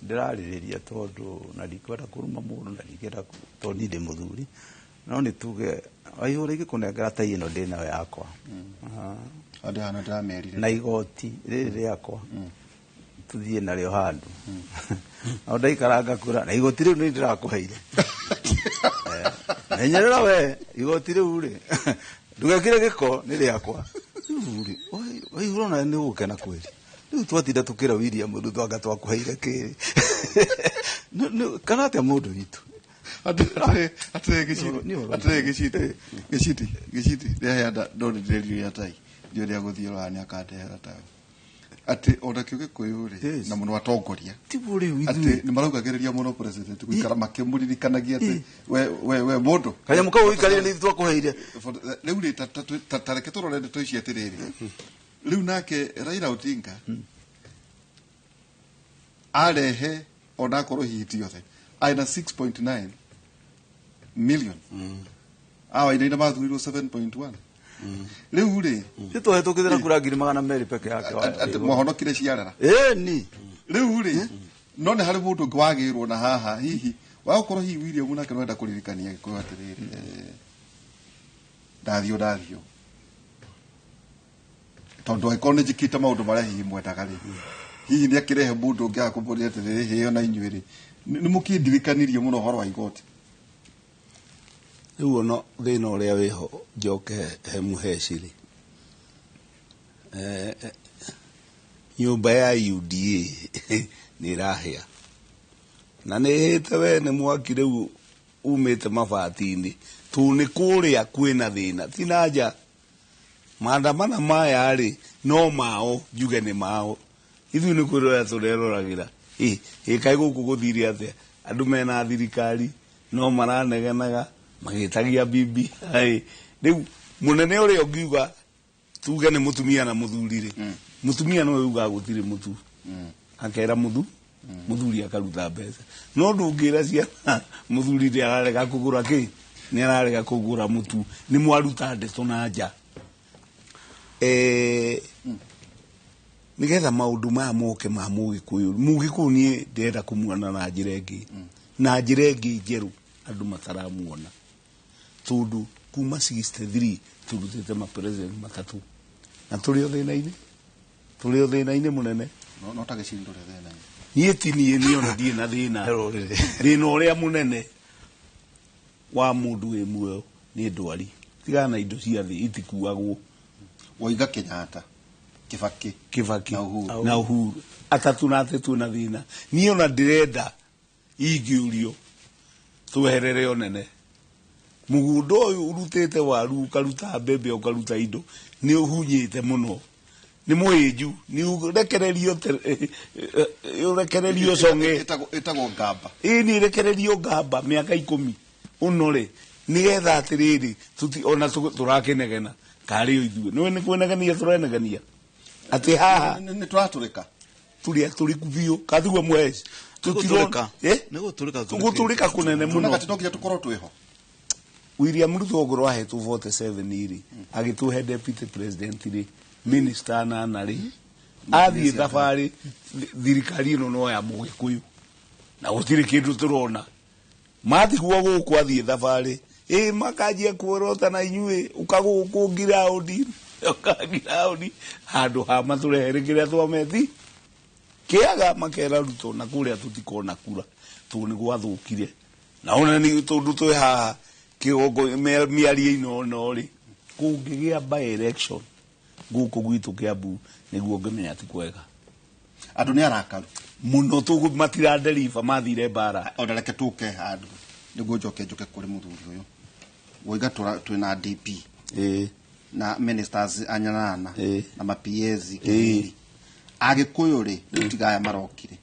ndĩrarĩrĩria tondũ na ndikwenda kũruma mũndũ, na ndingĩenda tondũ niĩ ndĩ mũthuri, no nĩ tuge Waihũra ingĩkũnengera tai ĩno ndĩ nayo yakwa. Andũ aya ndĩramerire. Na igoti rĩrĩ rĩakwa tuthiĩ narĩo handũ. No ndaikara ngakũra na igoti rĩu nĩ ndĩrakũheire. Menyerera we igoti rĩu rĩ, ndũgekĩre gĩko nĩ rĩakwa. Rĩu rĩ, Waihũra ona nĩ ũgũkena kweli. Rĩu twatinda tũkĩra William Ruto anga twakũheire kĩrĩ. Kana atĩa mũndũ witũ? Atĩrĩ Gĩciti, Nĩ ũhoro. atĩrĩ Gĩciti, Gĩciti, Gĩciti, ndĩrehe nda, ndoni ndĩreririe tai. Ndiũĩ ũrĩa gũthiĩ ũrora nĩ akandehera tai. Atĩ ona kĩo Gĩkũyũ rĩ, Yes. na mũno atongoria Tiguo rĩu atĩ ithuĩ nĩ maraugagĩrĩria mũno president gũikara makĩmũririkanagia atĩ we mũndũ kanyamũ kau ũikarĩre nĩ ithuĩ twakũheire. Rĩu rĩ, ta reke tũrore ndeto ici atĩrĩrĩ, rĩu nake Raila Odinga arehe onakorwo hihi ti othe arĩ na 6.9 million, awainaina mathurirwo 7.1 rĩu rĩ. Ithuĩ twahĩtũkithĩra kura 200,000 peke yake. Atĩ mwahonokire ciarara. Ĩni. Rĩu rĩ, no nĩ harĩ mũndũ ũngĩ wagĩrwo na haha hihi wagũkorwo hihi William nake no enda kũririkania Gĩkũyũ atĩrĩrĩ, ndathiũ ndathiũ tondũ angĩkorwo nĩ njĩkĩte maũndũ marĩa hihi mwendaga rĩ, hihi nĩ akĩrehe mũndũ ũngĩ agakũmũria atĩrĩrĩ, hĩo na inyuĩ rĩ, nĩ mũkĩndirikanirie mũno ũhoro wa igoti. Rĩu ono thĩna ũrĩa wĩho, njoke he mũheciri, nyũmba ya UDA nĩ ĩrahĩa na nĩ ĩhĩte we nĩ mwaki rĩu umĩte mabati-inĩ tũ nĩ kũrĩa kwĩna thĩna ti na nja. Maandamana maya rĩ, no mao njuge nĩ mao, ithuĩ nĩ kwĩrorera tũreroragĩra. Ĩ kaĩ gũkũ gũthire atĩa? Andũ mena thirikari no maranegenaga magĩtagia BBI. Rĩu mũnene ũrĩa ũngiuga tuge nĩ mũtumia na mũthuri rĩ, mũtumia nowe ugaga gũtirĩ mũtu, akera mũthuri akaruta mbeca, no ndũngĩra ciana mũthuri nĩ ararega kũgũra kĩ, nĩ ararega kũgũra mũtu, nĩ mwaruta ndeto na nja. Nĩgetha maũndũ maya moke ma Mũgĩkũyũ, Mũgĩkũyũ niĩ ndĩrenda kũmuona na njĩra ĩngĩ, na njĩra ĩngĩ njerũ andũ mataramuona, tondũ kuma 63 tũrutĩte ma president matatũ na tũrĩ o thĩna-inĩ, tũrĩ o thĩna-inĩ mũnene. No ta gĩciri ndũrĩ thĩna-inĩ. Niĩ ti niĩ, niĩ ona ndirĩ na thĩna. Rũrĩrĩ. Thĩna ũrĩa mũnene wa mũndũ wĩ muoyo nĩ ndwari, tigana na indo cia thĩ itikuagwo. Waiga Kenyatta, Kibaki, Kibaki na Uhuru. Na Uhuru atatũ na atĩ twĩna thĩna. Niĩ ona ndĩrenda ingĩũrio tweherere ũnene mũgũnda ũyũ ũrutĩte waru, ũkaruta mbembe, ũkaruta indo, nĩ ũhunyĩte mũno, nĩ mũhĩnju, nĩ ũrekererio ũrekererio cong'e. Ĩtagwo ngamba. Ĩĩ, nĩ ĩrekererio ngamba mĩaka 10 ũnore nĩgetha atĩrĩrĩ tuti ona tũrakĩnegena karĩ o ithuĩ nĩwe nĩ kwĩnegenia tũrenegenia atĩ haha nĩ tũratũrĩka. Tũrĩa tũrĩku biũ kathigua mweci. Nĩgũtũrĩka. Eh? Nĩgũtũrĩka tũrĩkĩte. Gũtũrĩka kũnene mũno. Tunaga no nginya tũkorwo twĩho. William Ruto ongorwo ahetwo 47 rĩ, agĩtũhe deputy president rĩ, minister anana rĩ, athiĩ thabarĩ thirikari ĩno no ya Mũgĩkũyũ na gũtirĩ kĩndũ tũrona. Matigwo gũkũ athiĩ thabarĩ, ĩ makanjia kuorota na inyuĩ ũka gũkũ ngiraũndi, ũka ngiraũndi handũ ha matũrehere kĩrĩa twameti kĩaga, makera Ruto na kũrĩa tũtikona kura tondũ nĩ gwathũkire. Na ona nĩ tondũ twĩ haha kĩgongo mĩario-inĩ ono rĩ, kũngĩgĩa by election gũkũ gwitũ Kiambu nĩguo ngĩmenya ti kwega. Andũ nĩ arakaru mũno, tũgũ matiraderiba mathire mbara. Ona reke tũke handũ nĩguo njoke njoke kũrĩ mũthuri ũyũ woiga twĩna DP na ministers anyanana na ma PAs kĩrĩri Agĩkũyũ rĩ, rĩu tiga aya marokire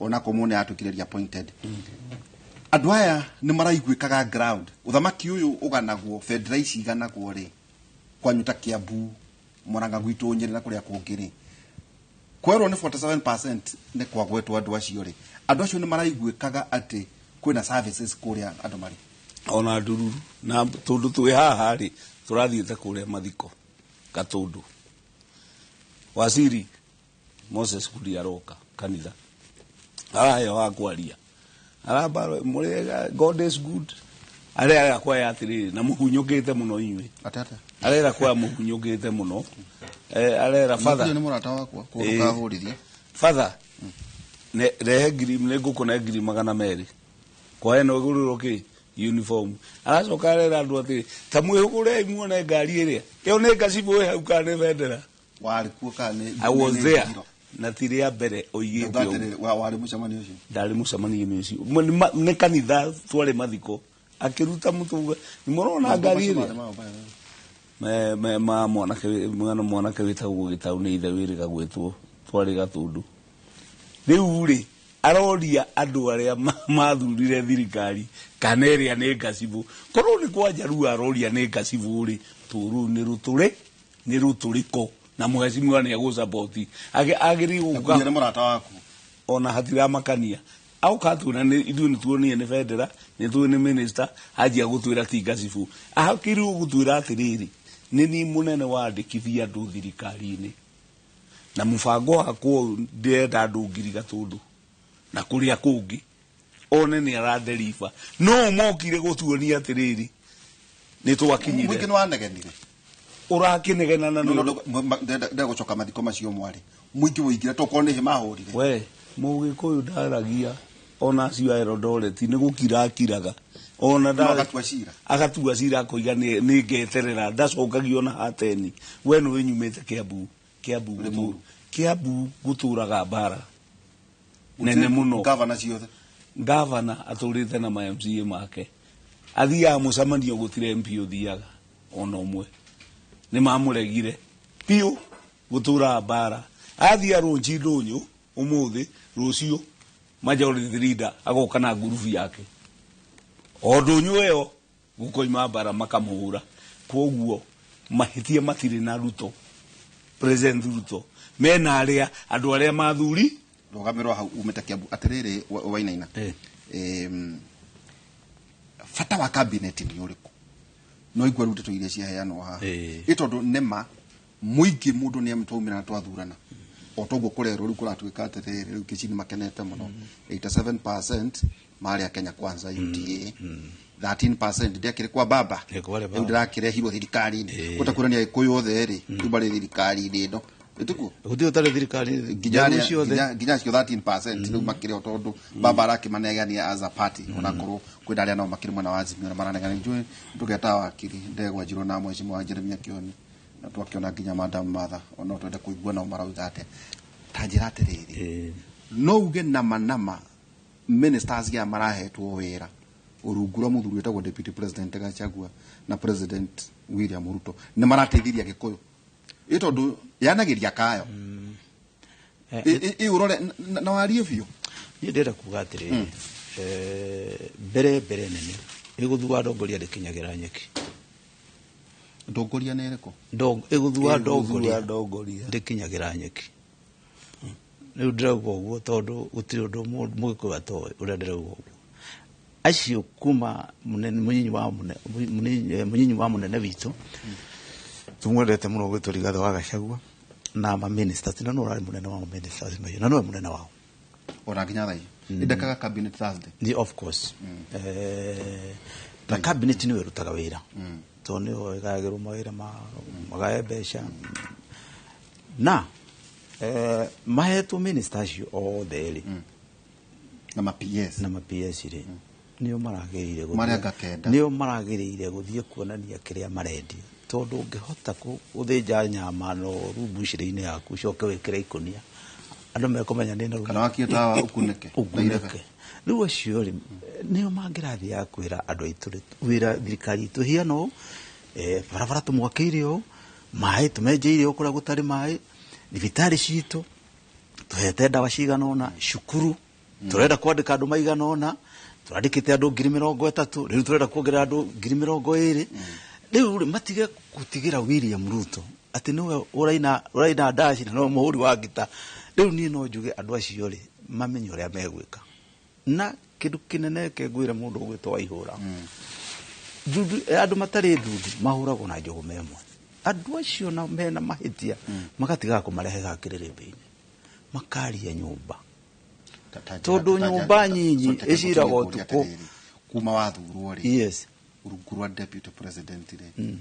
ona ko mũne atuĩkire reappointed, andũ aya nĩ maraiguĩkaga ground ũthamaki ũyũ ũganagwo, bendera ici iganagwo rĩ, kwanyu ta Kiambu, Murang'a, gwitũ Nyĩrĩ na kũrĩa kũngĩ rĩ, kwerwo nĩ 47% nĩ kwagwetwo andũ acio rĩ, andũ acio nĩ maraiguĩkaga atĩ kwĩna services kũrĩa andũ marĩ. Ona ndururu na tondũ twĩ haha rĩ, tũrathiĩte kũrĩa mathiko Gatũndũ, waziri Moses Kuria aroka kanitha, araheo wa kwaria, aramba mũrĩega, God is good, arera kwaya atĩrĩrĩ na mũhunyũkĩte mũno inyuĩ. Atĩ atĩa? Arera kwaya mũhunyũkĩte mũno, arera father. Nĩ mũrata wakwa Ĩĩ. kũndũkahũrithie. Father, rehe ngiri nĩ ngũkũne 200,000 kwa ĩno ĩgũrĩrwo kĩ uniform. Aracoka arera andũ atĩrĩ, ta mwĩhũgũrei muone ngari ĩrĩa ĩyo nĩ ngacibũ ĩ hau kana nĩ bendera. Warĩ kuo kana nĩ I was nĩ there ngiro? Na ti rĩa mbere oigĩte Ndauga ũguo. atĩrĩrĩ, warĩ mũcemanio ũcio? Ndarĩ mũcemanio-inĩ ũcio. Nĩ kanitha twarĩ mathiko, akĩruta mũtũga nĩ mũrona ngari ĩrĩa me ma mwanake mwana mwanake wĩtagwo Gĩtaũ nĩ ithe wĩrĩga gwĩtwo. Twarĩ Gatũndũ. Rĩu rĩ, aroria andũ arĩa mathurire thirikari kana ĩrĩa nĩ ngacibũ. Korwo nĩ kwa Njaruo aroria nĩ ngacibũ rĩ, tũrũu nĩ rũtũrĩ nĩ rũtũrĩko na mheshimiwa nĩ egũcapoti. Agĩrĩirwo gũka nĩ mũrata waku. Ona hatiramakania auka atwĩra nĩ ithuĩ nĩ tuonire nĩ bendera, nĩ tũĩ nĩ minister, anjia gũtwĩra ti ngacibũ. Akĩrĩirwo gũtwĩra atĩrĩrĩ, nĩ niĩ mũnene wa andĩkithia andũ thirikari-inĩ na mũbango wakwa ũyũ ndĩrenda andũ 1,000 Gatũndũ na kũrĩa kũngĩ one nĩ araderiba. No mokire gũtuonia atĩrĩrĩ, nĩ twakinyire. Mũingĩ nĩ wanegenire. Ũrakĩnegena na nĩ Ndegũcoka mathiko macio mwarĩ. Mũingĩ woigire tokorwo nĩ hĩ mahũrire. We Mũgĩkũyũ ndaragia ona acio a Eldoret nĩ gũkira akiraga ona No agatua cira. Agatua cira akoiga nĩ ngeterera, ndacokagio na hateni. We nĩ wĩnyumĩte Kiambu. Kiambu Limuru. Kiambu gũtũraga mbara nene mũno. Gavana ciothe. Gavana atũrĩte na ma MCA make, athiaga mũcemanio gũtirĩ MP ũthiaga ona ũmwe, nĩ mamũregire biũ. Gũtũraga mbara, athiĩ arũnji ndũnyũ ũmũthĩ, rũciũ majority leader agoka na ngurubu yake o ndũnyũ ĩyo gũkoima mbara makamũhũra. Koguo mahĩtia matirĩ na Ruto, President Ruto mena arĩa andũ arĩa mathuri. Rũgamĩrwo hau umĩte Kiambu atĩrĩrĩ, Wainaina. Bata wa cabinet nĩ ũrĩkũ? No igua rĩu ndeto iria ciaheanwo haha. Ĩ tondũ nĩma mũingĩ mũndũ nĩ twaumĩra na twathurana o toguo kũrerwo rĩu kũratuĩka atĩrĩrĩ, rĩu Kĩcini makenete mũno, 87% marĩa Kenya Kwanza UDA, 13% ndĩakĩrĩ kwa baba. Ĩ, kwarĩ baba. Rĩu ndĩrakĩrehirwo thirikari-inĩ gũtakuonania Gĩkũyũ othe rĩ rĩu marĩ thirikari-inĩ ĩno ĩtikuo. Gũtirĩ ũtarĩ thirikari nginya njerũ ciothe. Nginya acio 13% rĩu makĩrĩ o tondũ baba arakĩmanegania as a party, onakorwo kwĩna arĩa nao makĩrĩ mwena wa Azimio na maranegania. Njũĩ tũgeta wakiri Ndegwa Njirũ na mheshimiwa Jeremia Kioni na twakĩona nginya Madam Martha, ona twende kũigua nao marauga atĩa. Ta njĩra atĩrĩrĩ, no uge nama nama ministers ya marahetwo wĩra rungu rwa mũthuri wĩtagwo Deputy President Gachagua na President William Ruto nĩ marateithirie Gĩkũyũ ĩ tondũ yanagĩria kayo? Ĩ ũrore na warie biũ. Niĩ ndĩrenda kuga atĩrĩrĩ, mbere nene ĩgũthura ndongoria ndĩkinyagĩra nyeki. Ndongoria nĩ ĩrĩkũ? Ĩgũthura Ĩgũthura ndongoria ndongoria. ndĩkinyagĩra nyeki. Rĩu ndĩrauga ũguo tondũ gũtirĩ ũndũ Mũgĩkũyũ atoĩ ũrĩa ndĩrauga ũguo. Acio kuma mũnyinyi wa mũnyinyi wa mũnene witũ tumwendete mũno gwĩtwo Rigathĩ wa Gachagua na ma ministers, na no ũrarĩ mũnene wa ministers macio na nowe mũnene wao ona nginya thaa ici ndekaga cabinet Thursday. Ni of course. Na cabinet niwe ĩrutaga wĩra tondũ nĩyo ĩgayagĩrwo mawĩra magae mbeca na mahetwo minister acio othe rĩ na ma PS na ma PS rĩ nĩo maragĩrĩire gũthiĩ- Marĩa ngakenda. nĩo maragĩrĩire gũthiĩ kuonania kĩrĩa marendia tondũ ũngĩhota gũthĩnja nyama noru mbucĩrĩ-inĩ yaku ũcoke wĩkĩre ikũnia andũ mekũmenya nĩ noru. Kana wakie tawa ũkunĩke na irebe. Ũkunĩke. Rĩu acio rĩ nĩo mangĩrathiaga kwĩra andũ aitũ rĩ, wĩra thirikari itũ ĩhiana ũũ, barabara tũmwakĩire ũũ, maĩ tũmenjeire ũũ kũrĩa gũtarĩ maĩ, thibitarĩ citũ tũhete ndawa cigana ũna, cukuru tũrenda kwandĩka andũ maigana ũna, tũrandĩkĩte andũ 30,000, rĩu tũrenda kuongerera andũ 20,000. Rĩu rĩ matige gũtigĩra William Ruto atĩ nĩwe ũraina ndaci na nĩwe mũhũri wa ngita. Rĩu niĩ no njuge andũ acio rĩ mamenye ũrĩa megwĩka. Na kĩndũ kĩnene ke ngwĩre mũndũ ũgwĩtwo Waihũra, ndundu, andũ matarĩ ndundu mahũragwo na njũgũma ĩmwe. Andũ acio na mena mahĩtia magatigaga kũmarehe kĩrĩrĩmbĩ-inĩ, makaria nyũmba. Tondũ nyũmba nyinyi ĩciragwo ũtukũ. Kuma wathurwo rĩ, rungu rwa deputy president rĩ,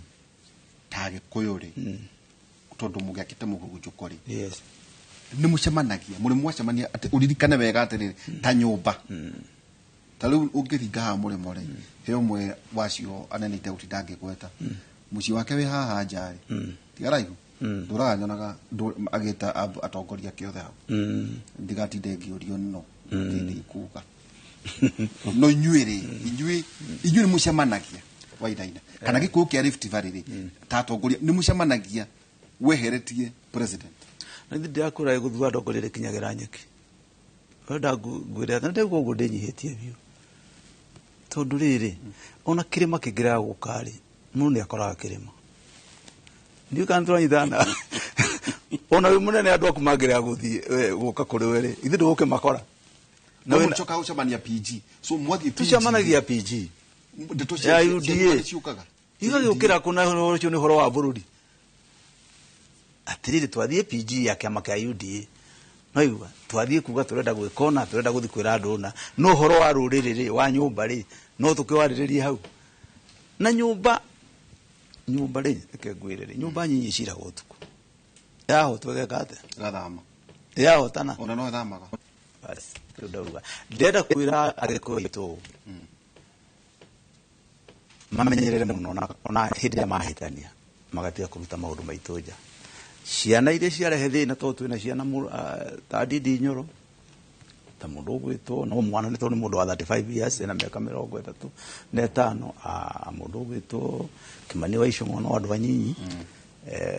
ta Gĩkũyũ rĩ, tondũ mũgĩakĩte mũhurunjũko rĩ, nĩ mũcemanagia, mũrĩ mwacemania atĩ ũririkane wega atĩrĩrĩ, ta nyũmba ta rĩu ũngĩringa haha mũrĩmo rĩ, he ũmwe wacio anene itegũtinda ngĩgweta, mũciĩ wake wĩ haha nja rĩ, ti haraihu, ndũraga nyonaga agĩta atongoria ake othe hau, ndigatinde ngĩũrio no ndikuga. No inyuĩ rĩ, inyuĩ nĩ mũcemanagia Wainaina kana Gĩkũyũ kĩa Rift Valley rĩ, ta atongoria nĩ mũcemanagia weheretie president? Na ithuĩ ndĩrakwĩra gũthura ndongoria rĩkinyagĩra nyeki. Wenda ngwĩre atĩ ndĩguo ũguo ndĩnyihĩtie biũ. Tondũ rĩrĩ, ona kĩrĩma kĩngĩrega gũka rĩ, mũndũ nĩ akoraga kĩrĩma. Ndiũĩ kana nĩtũranyitana. Ona wĩ mũnene andũ aku mangĩrega gũthiĩ gũka kũrĩ we rĩ, ithuĩ ndũgũkĩmakora. Na mũcoka gũcemania PG. So mwathiĩ PG. Tũcemanagia PG. Ndeto Ya UDA. ciũkaga. Igagĩũkĩra kũna ũcio nĩ ũhoro wa bũrũri. Atĩrĩrĩ, twathiĩ PG ya kĩama kĩa UDA. No igua, twathiĩ kuga tũrenda gwĩka ũna, tũrenda gũthiĩ kwĩra andũ ũna. No ũhoro wa rũrĩrĩ rĩ, wa nyũmba rĩ, no tũkĩwarĩrĩrie hau. Na nyũmba rĩ, reke ngwĩre rĩ, nyũmba nyinyi ciragwo ũtukũ. Yahotwo ĩgeka atĩa? Ĩgathama. Yahotana. Ona no ĩthamaga. Bas, rĩu ndauga. Ndĩrenda kwĩra Agĩkũyũ aitũ mamenyerere mũno ona hĩndĩ ĩrĩa mahĩtania magatiga kũruta maũndũ maitũ nja. Ciana iria ciarehe thĩna tondũ twĩna ciana ta Ndindi Nyoro, ta mũndũ ũgwĩtwo no mwana nĩ tondũ nĩ mũndũ wa 35 years ena mĩaka 35, mũndũ ũgwĩtwo Kĩmani wa Icũng'wa no andũ anyinyi.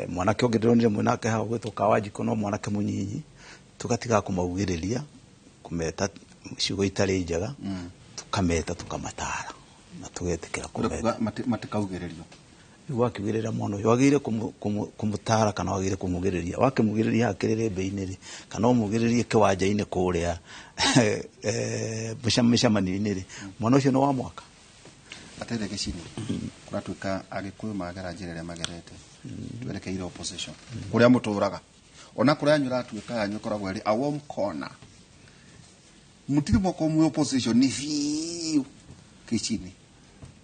Mwanake ũngĩ ndĩronire mwĩnake haha ũgwĩtwo Kawanjikũ no mwanake mũnyinyi. Tũgatiga kũmaugĩrĩria, kũmeta ciugo itarĩ njega, tũkameta tũkamatara na tũgetĩkĩra kũmeta. Matikaugĩrĩrio. Rĩu wakiugĩrĩra mwana ũyũ wagĩrĩire kũmũtara kana wagĩrĩire kũmugĩrĩria? Wakĩmugĩrĩria kĩrĩrĩmbĩ-inĩ rĩ, kana ũmugĩrĩrie kĩwanja-inĩ kũrĩa mĩcemanio-inĩ rĩ, mwana ũcio nĩ wa mwaka. Atĩrĩ Gĩcini, kũratuĩka Agĩkũyũ magera njĩra ĩrĩa magerete, twerekeire opposition kũrĩa mũtũraga, ona kũrĩa yanyu ĩratuĩka yanyu ĩkoragwo ĩrĩ a warm corner. Mũtirĩ mwakorwo mwĩ opposition nĩ biũ Gĩcini.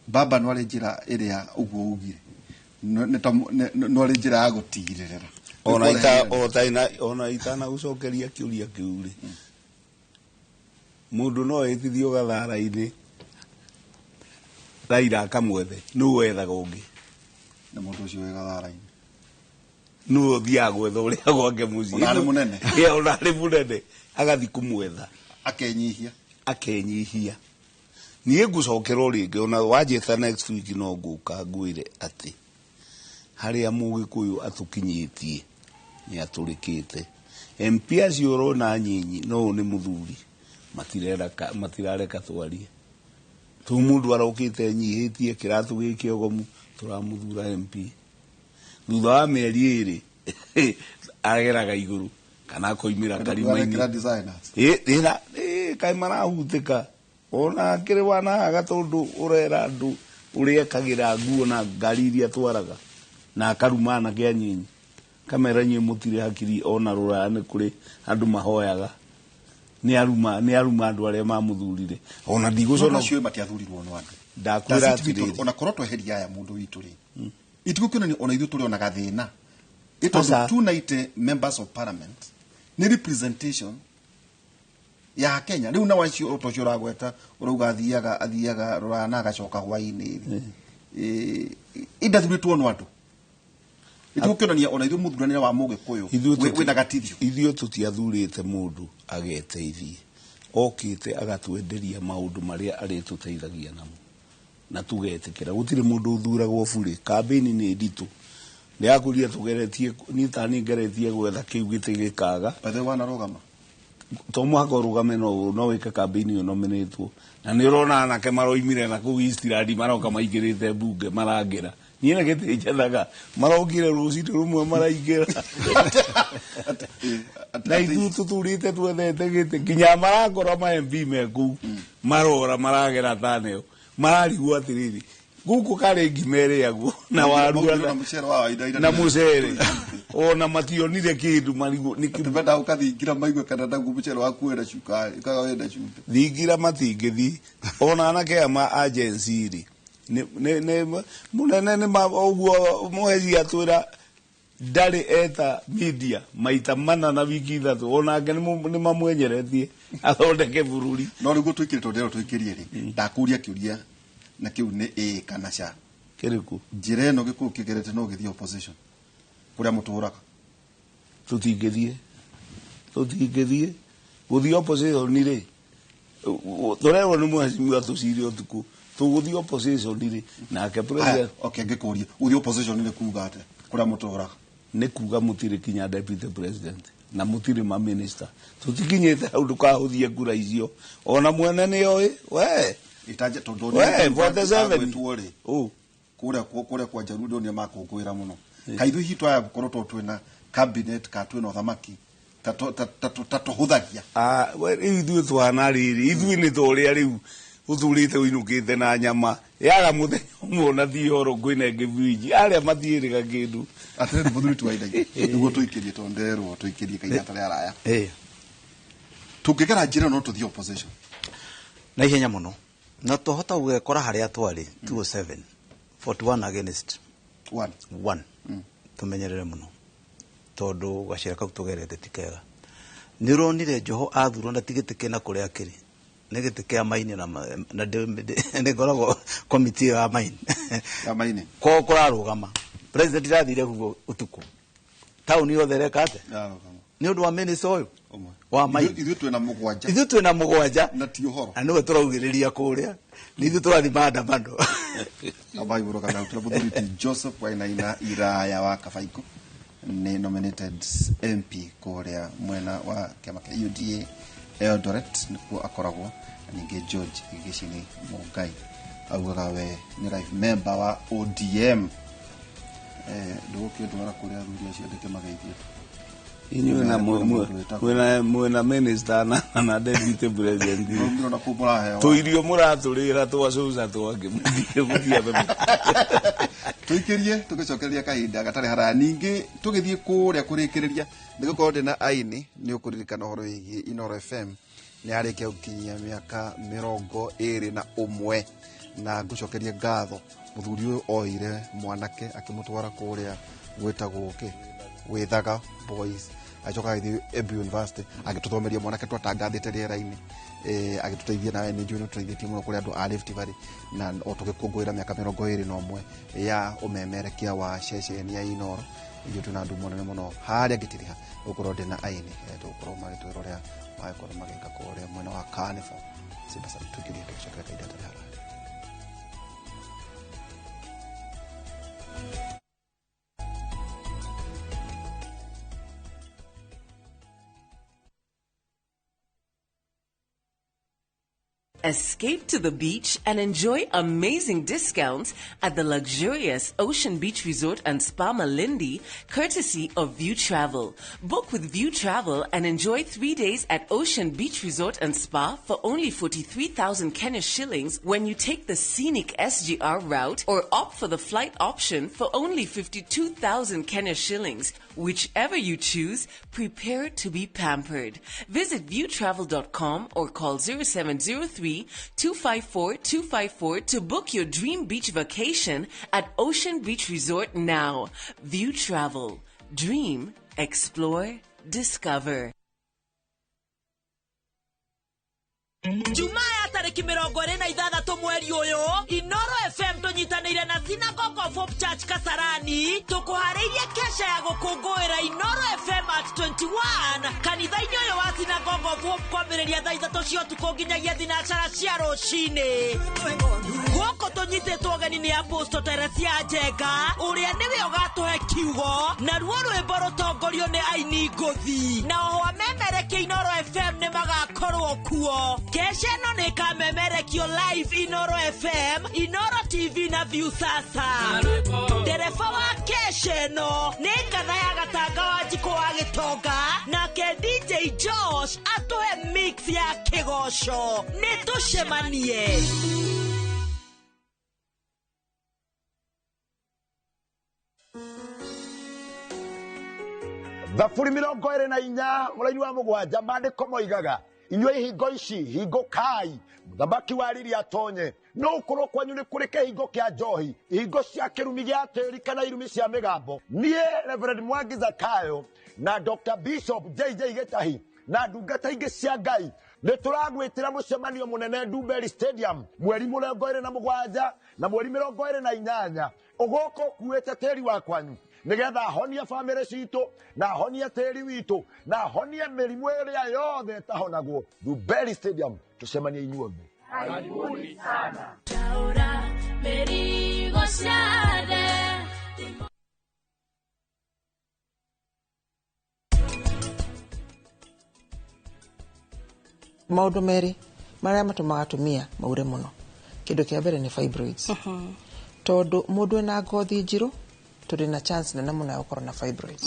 Baba no arĩ njĩra ĩrĩa ũguo ugire, no arĩ njĩra ya gũtigĩrĩra. Ona itanagũcokeria kĩũria kĩu rĩ, mũndũ no etithio gathara-inĩ Raila akamwethe, nũ wethaga ũngĩ? Na mũndũ ũcio wĩ gathara-inĩ. Nũ ũthiaga gwetha ũrĩa gwake mũciĩ? Ona arĩ mũnene. Ona arĩ mũnene, agathiĩ kũmwetha. Akenyihia. Akenyihia. Niĩ ngũcokera o rĩngĩ, ona wanjĩta next week no ngũka ngwĩre atĩ harĩa Mũgĩkũyũ atũkinyĩtie nĩ atũrĩkĩte. MP acio ũrona nyinyi, no ũyũ nĩ mũthuri, matirareka twarie. Tu mũndũ arokĩte enyihĩtie kĩratũ gĩkĩ ogomu, tũramũthura MP. Thutha wa mĩeri ĩrĩ ageraga igũrũ kana akoimĩra karima-inĩ. Kaĩ marahutĩka. Ona akĩrĩ wanahaga tondũ ũrera andũ ũrĩa ekagĩra nguo na ngari iria atwaraga na akaruma anake anyinyi. Kamera inyuĩ mũtirĩ hakiri ona rũraya nĩ kũrĩ andũ mahoyaga. Nĩ aruma andũ arĩa mamũthurire. Ona ndigũconoka. Acio matiathurirwo no andũ. Ndakwĩra atĩrĩrĩ. Ona korwo tweheria aya mũndũ witũ rĩ, itigũkĩonania ona ithuĩ tũrĩ ona gathĩna. Ĩtondũ 290 members of parliament nĩ representation ya Kenya. Rĩu na acio ũtocio ũragweta ũrauga athiaga rũraya na agacoka hwaĩ-inĩ rĩ. Indathurĩtwo no andũ. Itigũkĩonania ona ithuĩ mũthuranĩre wa Mũgĩkũyũ wĩna gatithio. Ithuĩ tũtiathurĩte mũndũ ageteithie. Okĩte agatwenderia maũndũ marĩa arĩtũteithagia namo. Na tũgetĩkĩra. Gũtirĩ mũndũ ũthuragwo burĩ. Kambĩini nĩ nditũ. Ndĩrakũria tũgeretie, niĩ ta niĩ ngeretie gwetha kĩu gĩtĩ gĩkaga. By the way, wanarũgama? To mũhaka ũrũgame no wĩke kambĩini ĩyo nominĩtwo. Na nĩ ũrona anake maroimire na kũu Eastland maroka maingĩrĩte mbunge marangĩra. Niĩ na gĩtĩ njethaga, marokire rũcinĩ rũmwe maraingĩra. Na ithuĩ tũtũrĩte twethete gĩtĩ nginya marakora ma MP me kũu, marora maragera taneo, mararigwo atĩrĩrĩ, gũkũ karĩ ngima ĩrĩagwo na waru na mũcere. Ona mationire kĩndũ marigwo nĩ kĩ- Tũmenda ũkathingira maigue kana ndaguo mũcere waku wĩna cukari, ũkaga wĩna cumbĩ. Thingira matingĩthiĩ. Ona anake aya ma agency rĩ, nĩ mũnene nĩ ũguo mũheci atwĩra ndarĩ eta media maita mana na wiki ithatũ, onake nĩ mamwenyeretie athondeke bũrũri. No nĩguo tũikĩre tondũ ndĩrenda tũikĩrie rĩ, ndakũria kĩũria na kĩu nĩ ĩĩ kana ca. Kĩrĩkũ? Njĩra ĩno Gĩkũyũ kĩgerete no gĩthiĩ opposition kũrĩa mũtũraga. Tũtingĩthiĩ. Tũtingĩthiĩ. Gũthiĩ opposition rĩ, tũrerwo nĩ mheshimiwa tũcire ũtukũ. Tũgũthiĩ opposition rĩ, nake president. Okay, ngĩkũrie, gũthiĩ opposition nĩ kuga atĩa kũrĩa mũtũraga? Nĩ kuga mũtirĩ kinya deputy president na mũtirĩ ma minister. Tũtikinyĩte hau, ndũkahũthie kura icio ona mwene nĩ oĩ we. Itaje tondũ We, 47. Agwĩtwo rĩ Ũ. kũrĩa kwa Njarundo nĩ makũngũĩra mũno. Kaithuĩ hihi twaya gũkorwo tondũ twĩna cabinet ka twĩna ũthamaki ta tũhũthagia. Ah, we rĩu ithuĩ twana rĩrĩ, ithuĩ nĩ ta ũrĩa rĩu ũthurĩte ũinũkĩte na nyama yaga mũthenya ũmwe ona thiĩ horo kwĩna ĩngĩ bridge arĩa matiĩrĩga kĩndũ. Atĩrĩrĩ, mũthuri ti Wainaina, nĩguo tũikĩrie, tondũ nderwo tũikĩrie kahinda tarĩ araya. Tũngĩgera njĩra ĩno no tũthiĩ opposition na ihenya mũno na twahota gũgekora harĩa twarĩ 207, 41 against one. One. Tũmenyerere mũno tondũ gacĩra kau tũgerete ti kega. Nĩ ũronire Joho athurwo na ti gĩtĩ kĩna kũrĩa kĩrĩ, nĩ gĩtĩ kĩa maini na na nĩ ngoragwo komiti ĩyo ya maini. Ya maini. Kwao kũrarũgama president irathire guo ũtukũ, taũni yothe ĩreka atĩa? Yarũgama. Nĩ ũndũ wa minister ũyũ ũmwe wa maini. Ithuĩ twĩna mũgwanja. Ithuĩ twĩna mũgwanja. Na ti ũhoro. Na nĩwe tũraugĩrĩria kũrĩa, nĩ ithuĩ tũrathiĩ maandamano. Abai buro kana tuna mũthuri ti Joseph Wainaina Iraya wa Kabaiko, nĩ nominated MP kũrĩa mwena wa kĩama kĩa UDA Eldoret nĩkuo akoragwo, na ningĩ George Gĩcini Mũngai augaga we nĩ life member wa ODM. Ndũgũkĩndwara kũrĩa athuri acio ndĩkĩmageithie. Inyuĩ na mwĩna minister na deputy president. Ndĩrona kũu mũraheo tũirio mũratũrĩra twa cuca twangĩ mũthiĩ. Tũikĩrie tũgĩcokereria kahinda gatarĩ haraya, ningĩ tũgĩthiĩ kũrĩa kũrĩkĩrĩria nĩ gũkorwo ndĩ na aini. Nĩ ũkũririkana ũhoro wĩgiĩ Inoro FM nĩ yarĩkia gũkinyia mĩaka 21, na ngũcokerie ngatho mũthuri ũyũ oire mwanake akĩmũtwara kũrĩa gwĩtagwo kĩ Wĩthaga Boys, agĩcoka agĩthiĩ Embu University agĩtũthomeria mwanake twatangathĩte rĩera-inĩ, agĩtũteithia nawe nĩ njũĩ nĩ tũteithĩtie mũno kũrĩ andũ a Rift Valley, na o tũgĩkũngũĩra mĩaka 21 ya ũmemerekia wa ceceni ya Inoro, ithuĩ twĩna andũ mũnene mũno harĩa ngĩtiriha gũkorwo ndĩ na aini, tũgũkorwo magĩtwĩra ũrĩa magĩkorwo magĩka kũrĩa mwena wa Carnival. Sibasa tũkĩrie tũgĩcokera kahinda tarĩ haraya. Escape to the beach and enjoy amazing discounts at the luxurious Ocean Beach Resort and Spa Malindi, courtesy of View Travel. Book with View Travel and enjoy 3 days at Ocean Beach Resort and Spa for only 43,000 Kenya shillings when you take the scenic SGR route, or opt for the flight option for only 52,000 Kenya shillings. Whichever you choose, prepare to be pampered. Visit viewtravel.com or call 0703 254 254 to book your dream beach vacation at Ocean Beach Resort now. View Travel. Dream, explore, discover. Jumaa ya tarĩki 26 mweri ũyũ, Inoro FM tũnyitanĩire na Synagogue of Hope Church Kasarani tũkũharĩirie kesha ya gũkũngũĩra Inoro FM at 21 kanitha-inĩ ũyũ wa Synagogue of Hope, kwambĩrĩria thaa 3 cia ũtukũ nginyagia thinacara cia rũcinĩ. Gũkũ tũnyitĩtwo ũgeni nĩ Apostle Teresia Njenga ũrĩa nĩwe ũgatũhe kiugo, naruo rwĩmbo rũtongorio nĩ aini ngũthi, na oho amemerekia Inoro FM nĩ magakorwo kuo. Kesha ĩno nĩ ĩkamemerekio live Inoro FM, Inoro TV na View Sasa. Ndereba wa kesha ĩno nĩ ngatha ya Gatanga wa Njikũ wa Gĩtonga, nake DJ Josh atũhe mix ya kĩgoco. Nĩ tũcemanie. Thaburi 24 mũraini wa 7, maandĩko moigaga, inyuĩ ihingo ici, hingũkai, mũthamaki wa riri atonye. No ũkorwo kwanyu nĩ kũrĩ kĩhingo kĩa njohi, ihingo cia kĩrumi gĩa tĩri kana irumi cia mĩgambo. Niĩ Reverend Mwangi Zakayo na Dr Bishop JJ Gĩtahi na ndungata ingĩ cia Ngai nĩ tũragwĩtĩra mũcemanio mũnene Ndumberi Stadium mweri 27 na mweri 28. Ũgoka ũkuĩte tĩri wa kwanyu nĩgetha ahonie bamĩrĩ citũ na ahonie tĩri witũ na ahonie mĩrimũ ĩrĩa yothe ĩtahonagwo. Ndumberi Stadium, tũcemanie inyuothe. Taura mĩrigo ciothe. Maũndũ merĩ marĩa matũmaga atumia maure mũno, kĩndũ kĩa mbere nĩ fibroids, tondũ mũndũ ena ngothi njirũ tũrĩ na chance nene mũno ya gũkorwo na fibroids.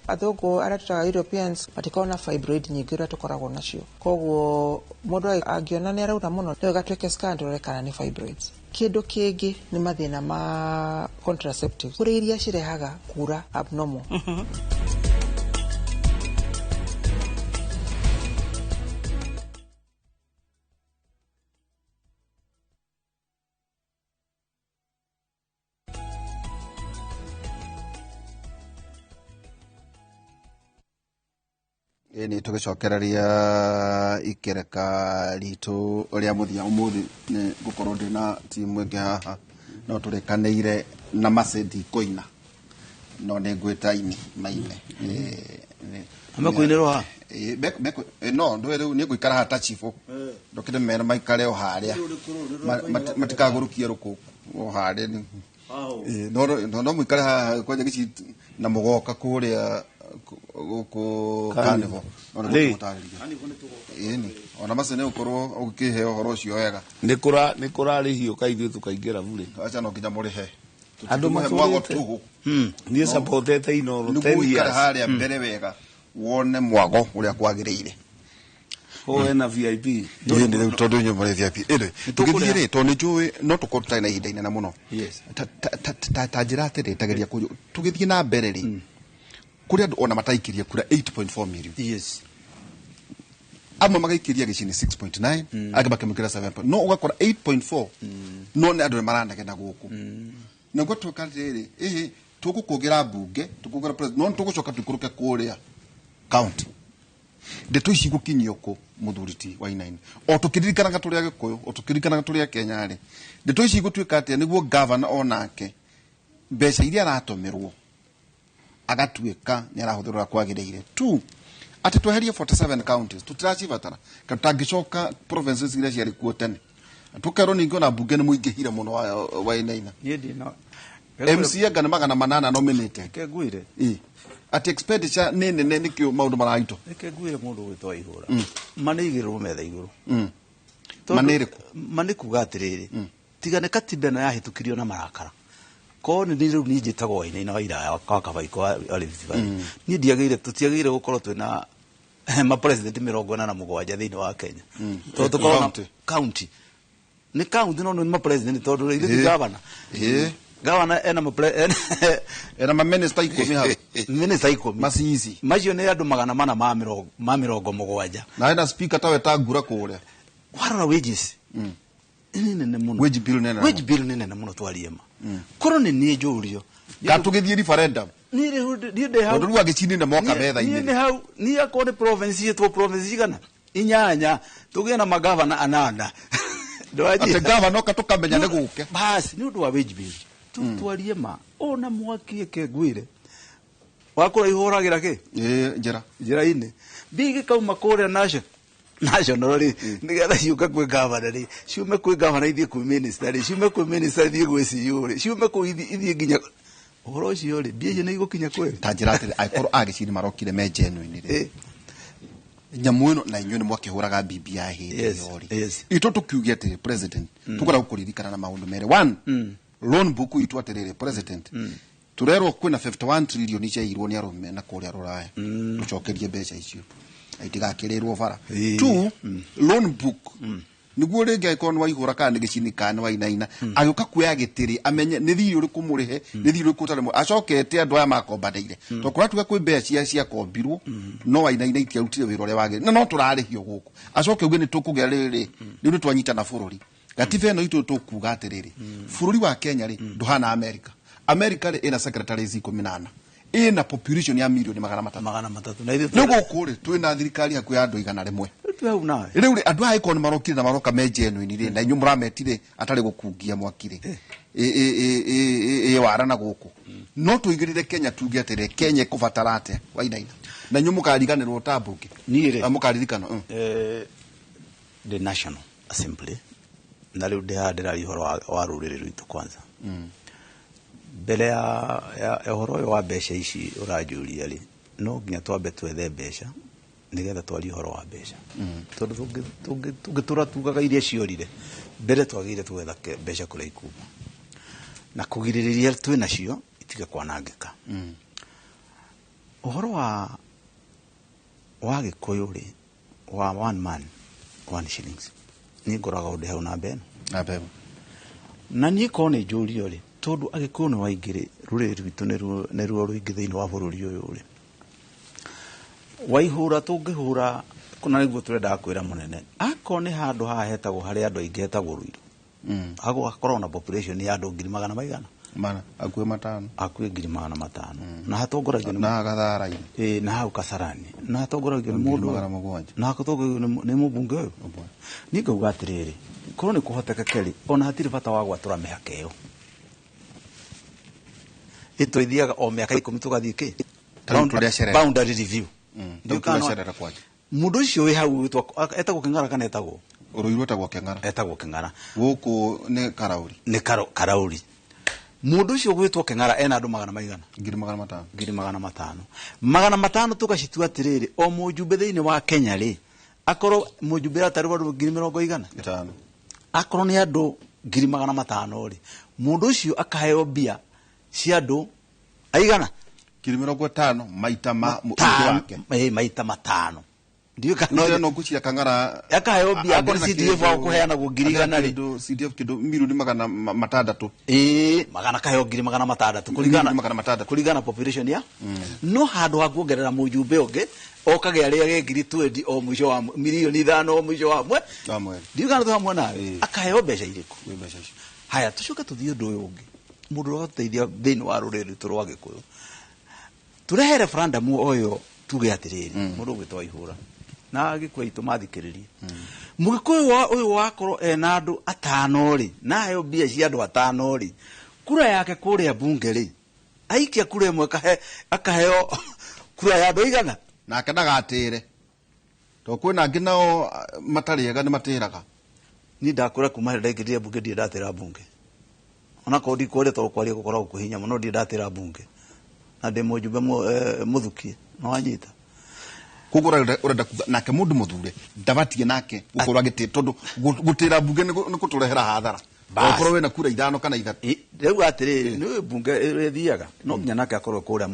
Athũngũ arĩa tũtaga Europeans matikoragwo na fibroid nyingĩ ũrĩa tũkoragwo nacio, koguo mũndũ angĩona nĩ araura mũno, nĩ wega twĩke scan tũrore kana nĩ fibroids. Kĩndũ kĩngĩ nĩ mathĩna ma contraceptives, kũrĩ iria cirehaga kura abnormal. Ĩ nĩ tũgĩcokereria ikereka ritũ rĩa mũthia ũmũthĩ, nĩ ngũkorwo ndĩ na timu ĩngĩ haha, no tũrĩkanĩire na Mercedes koina, no nĩ ngwĩta ini maine. Mekũinĩrwo haha? Ĩ, no ndũĩ rĩu nĩ ngũikara haha ta chibũ, ndũkĩte mera maikare o harĩa, matikagũrũkie rũkũngũ o harĩa Ĩ, no mũikare haha kwanja gĩci na mũgoka kũrĩa gũkũ carnival, no nĩ gũtarĩria. Ĩni ona macio nĩ ũkorwo ũgĩkĩhe ũhoro ũcio wega. Nĩ kũra nĩ kũrarĩhio ka ithuĩ tũkaingĩra bure. Acha, no nginya mũrĩhe. Andũ Tũtikĩmũhe mwago matũrĩte. tũhũ. Niĩ supportete Inooro nĩguo 10 ũikare years. harĩa mbere wega wone mwago ũrĩa kwagĩrĩire. Ko ena VIP. Ĩĩ, nĩ rĩu tondũ inyuĩ mũrĩ VIP ĩrĩ tũgĩthiĩ rĩ, tondũ nĩ njũĩ no tũkorwo tũtarĩ na ihinda inene mũno. Yes. Ta njĩra atĩrĩ, tageria kũnjũ tũgĩthiĩ na mbere rĩ, kũrĩ andũ ona mataikĩrie kura 8.4 million. Amwe magaikĩria gĩcini 6.9, angĩ makĩmũkĩra 7, no ũgakora 8.4, no nĩ andũ nĩ maranegena gũkũ naguo twĩka rĩrĩ, ĩhĩ tũgũkũngĩra mbunge, tũkũngĩra president, no tũgũcoka tũikũrũke kũrĩa county. Ndeto ici igũkinyio kũ, mũthuri ti Wainaina? O tũkĩririkanaga tũrĩ Agĩkũyũ, o tũkĩririkanaga tũrĩ a Kenya rĩ, ndeto ici igũtuĩka atĩa nĩguo gavana onake mbeca iria aratũmĩrwo agatuĩka nĩ arahũthĩrwo ũrĩa kwagĩrĩire tu, atĩ tweherie 47 counties tũtiracibatara, kana tũtangĩcoka provinces iria ciarĩ kuo tene, tũkerwo ningĩ ona mbunge nĩ mũingĩhire mũno Wainaina? Niĩ ndina MCA anga nĩ 800 nominated. Reke ngwĩre. Ĩ, atĩ expenditure nĩ nene, nĩkĩo maũndũ mararutwo. Reke ngwĩre, mũndũ gwĩtwo Ihũra, ma nĩ igĩrĩrwo metha igũrũ. Ma nĩ ĩrĩkũ? Ma nĩ kuga atĩrĩrĩ, tiga nĩ katiba ĩno yahĩtũkirio na marakara, korwo nĩ rĩu niĩ njĩtagwo Wainaina wa Iraya wa Kabaiko wa Rift Valley, niĩ ndiagĩrĩire, tũtiagĩrĩire gũkorwo twĩna ma president 47 thĩinĩ wa Kenya, tondũ tũkorwo na County. County nĩ county, no nĩ ma president, tondũ ithuĩ ti governor. Governor ena Ena maminista 10 hau. Minista 10. Macici. Macio nĩ andũ 470. Na ena speaker tawe ta ngura kũrĩa. Warora wages nĩ nene mũno. Wage bill nĩ nene. Wage bill nĩ nene mũno, twarie ma. Korwo nĩ niĩ njũrio, Ka tũgĩthiĩ referendum? Niĩ rĩu niĩ ndĩ hau. Tondũ rĩu agĩcini nĩ moka Niĩ metha-inĩ. nĩ hau, niĩ akorwo nĩ province ĩtwo province cigana inyanya, tũgĩe na magavana anana. Atĩ gavana oka tũkamenya nĩ gũke. Basi nĩ ũndũ wa wage bill, twarie ma, ona mwaki eke ngwĩre wakũra ihũragĩra kĩ. Ĩ, njĩra. Njĩra-inĩ mbia igĩkauma kũrĩa national rĩ, nĩgetha ciũke kwĩ gavana rĩ, ciume kwĩ gavana ithiĩ kwĩ minister rĩ, ciume kwĩ minister ithiĩ gwĩ CU rĩ, ciume kũu ithiĩ nginya ũhoro ũcio rĩ, mbia icio nĩ igũkinya kwĩ. Ta njĩra atĩrĩ, angĩkorwo agĩcini marokire me genuine rĩ, nyamũ ĩno na inyuĩ nĩ mwakĩhũraga BBI hĩndĩ ĩyo rĩ, itũ tũkiuge atĩrĩ, president, tũkwenda gũkũririkana na maũndũ merĩ. One, loan book itũ, atĩrĩrĩ president, tũrerwo kwĩna 51 trillion ciairwo nĩ arũme na kũrĩa rũraya, tũcokerie mbeca icio itigakĩrĩrwo bara. Two, loan book, nĩguo rĩngĩ angĩkorwo nĩ waihũra kana nĩ gĩcini kana nĩ wainaina agĩũka kuoya gĩtĩrĩ, amenye nĩ thirĩ ũrĩkũ mũrĩhe, nĩ thirĩ ũrĩkũ ũtarĩ acokete andũ aya makombanĩire, tondũ kũratuga kwĩ mbeca cia ciakombirwo no wainaina itiarutire wĩra ũrĩa wagĩrĩire, na no tũrarĩhio gũkũ, acoke uge nĩ tũkũgĩa rĩrĩ, rĩu nĩ twanyitana bũrũri. Gatiba ĩno itũ tũkuga atĩrĩrĩ, bũrũri wa Kenya rĩ, ndũhana America. America rĩ, ĩna secretaries 14, ĩna population ya mirioni 300. 300, na ithuĩ Rĩu gũkũ rĩ, twĩna thirikari hakuhĩ ya andũ 100. Twĩ hau nawe. Rĩu rĩ, andũ aya angĩkorwo nĩ marokire na maroka me genuine rĩ, na inyuĩ mũrametire atarĩ gũkungia mwaki rĩ, ĩ wara na gũkũ no tũigĩrĩre Kenya, tuge atĩrĩ, Kenya ĩkũbatara atĩa, Wainaina, na inyuĩ mũkariganĩrwo ta mbunge? Niĩ rĩ, Ah, mũkaririkana. The National Assembly, na rĩu ndĩ haha ndĩraria ũhoro wa rũrĩrĩ rwitũ kwanza. Mbere ya ũhoro ũyũ wa mbeca ici ũranjũria rĩ, no nginya twambe twethe mbeca. Nĩgetha twarie ũhoro wa mbeca, tondũ tũngĩtũra tugaga iria ciorire mbere, twagĩrĩire twetha mbeca kũrĩa ikuma na kũgirĩrĩria twĩ nacio itige kwanangĩka. Ũhoro wa Gĩkũyũ rĩ, wa one man one shillings, niĩ ngoragwo ndĩ hau namba ĩno. Namba ĩmwe. Na niĩ korwo nĩ njũrio rĩ, tondũ Agĩkũyũ nĩ waingĩ rĩ, rũrĩrĩ rwitũ nĩruo rũingĩ thĩinĩ wa bũrũri ũyũ rĩ, Waihũra tũngĩhũra na nĩguo tũrendaga kwĩra mũnene, akorwo nĩ handũ haha hetagwo harĩa andũ aingĩ hetagwo Ruiru, hakoragwo na population ya andũ ngiri magana maigana? Mana akuĩ 500. Akuĩ 500,000, na hatongoragio nĩ na gathara-inĩ. Ĩ, na hau Kasarani, na hatongoragio nĩ Ngiri mũndũ 700. Na hatongoragio nĩ mũmbunge ũyũ. Ũmwe. Niĩ ngauga atĩrĩrĩ, korwo nĩ kũhotekeke rĩ, ona hatirĩ bata wa gwatũra mĩhaka ĩyo ĩtũithiaga o mĩaka 10 tũgathiĩ kĩ. Ta rĩu tũrĩa Boundary review. Rĩu Ndiũĩ kana tũracerera kwanja. Mũndũ ũcio wĩ hau etagwo Kĩng'ara kana etagwo Ũrũirũ etagwo Kĩng'ara. Etagwo Kĩng'ara. Gũkũ nĩ Karaũri. Nĩ Karaũri. Mũndũ ũcio gwĩtwo Kĩng'ara ena andũ magana maigana? 500,000. 500,000. 500 tũgacitua atĩrĩrĩ, o mũjumbe thĩinĩ wa Kenya rĩ, akorwo mũjumbe atarĩ andũ ngiri mĩrongo igana 5. Akorwo nĩ andũ 500,000 rĩ, mũndũ ũcio akaheo mbia cia andũ aigana? 50,000 maita ma mũingĩ wake. Maita 5. Ndiũĩ kana Nĩ no ngwĩciria Kang'ara akaheo mbia, akorwo angĩrĩ na CDF kũheanagwo 100,000 rĩ. Kĩndũ CDF kĩndũ 600,000,000. Ĩĩ, magana kaheo 600,000 kũringana Mirioni 600. Kũringana na population ya no handũ ha kuongerera mũjumbe ũngĩ okage arĩage 20,000 o mũico wa 5 mirioni o mũico wa mwe Wa mweri. Ndiũĩ kana twĩ hamwe nawe. Akaheo mbeca irĩkũ? Gwĩ mbeca icio. Haya, tũcoke tũthiĩ ũndũ ũyũ ũngĩ. Mũndũ ũrĩa ũgatũteithia thĩinĩ wa rũrĩrĩ rwitũ rwa Gĩkũyũ, tũrehe referendum oyo, tuge atĩrĩrĩ, mũndũ ũgwĩtwo Waihũra na Gĩkũyũ aitũ mathikĩrĩrie, Mũgĩkũyũ ũyũ wakorwo ena andũ 5 rĩ, na aheo mbia cia andũ 5 rĩ, kura yake kũrĩa bunge rĩ, aikia kura ĩmwe akaheo kura ya andũ aigana? Nake ndagatĩre to kwĩna angĩ nao matarĩ ega nĩ matĩraga. Niĩ ndakũra kuma hĩndĩ ndaingĩrire bunge ndirĩ ndatĩra bunge, onakorwo ndikwaria tondũ kwaria gũkoragwo kwĩ hinya mũno. Ndirĩ ndatĩra bunge na ndĩ mũjumbe mũthukie no wanyita. Koguo ũrenda kuga nake mũndũ mũthure ndabatie nake gũkorwo agĩtĩ tondũ gũtĩra bunge nĩ gũtũrehera hathara. Bas. Okorwo wĩna kura 5 kana 3. Rĩu atĩrĩrĩ, nĩ bunge ĩrĩa ĩthiaga no nginya nake akorwo kũrĩa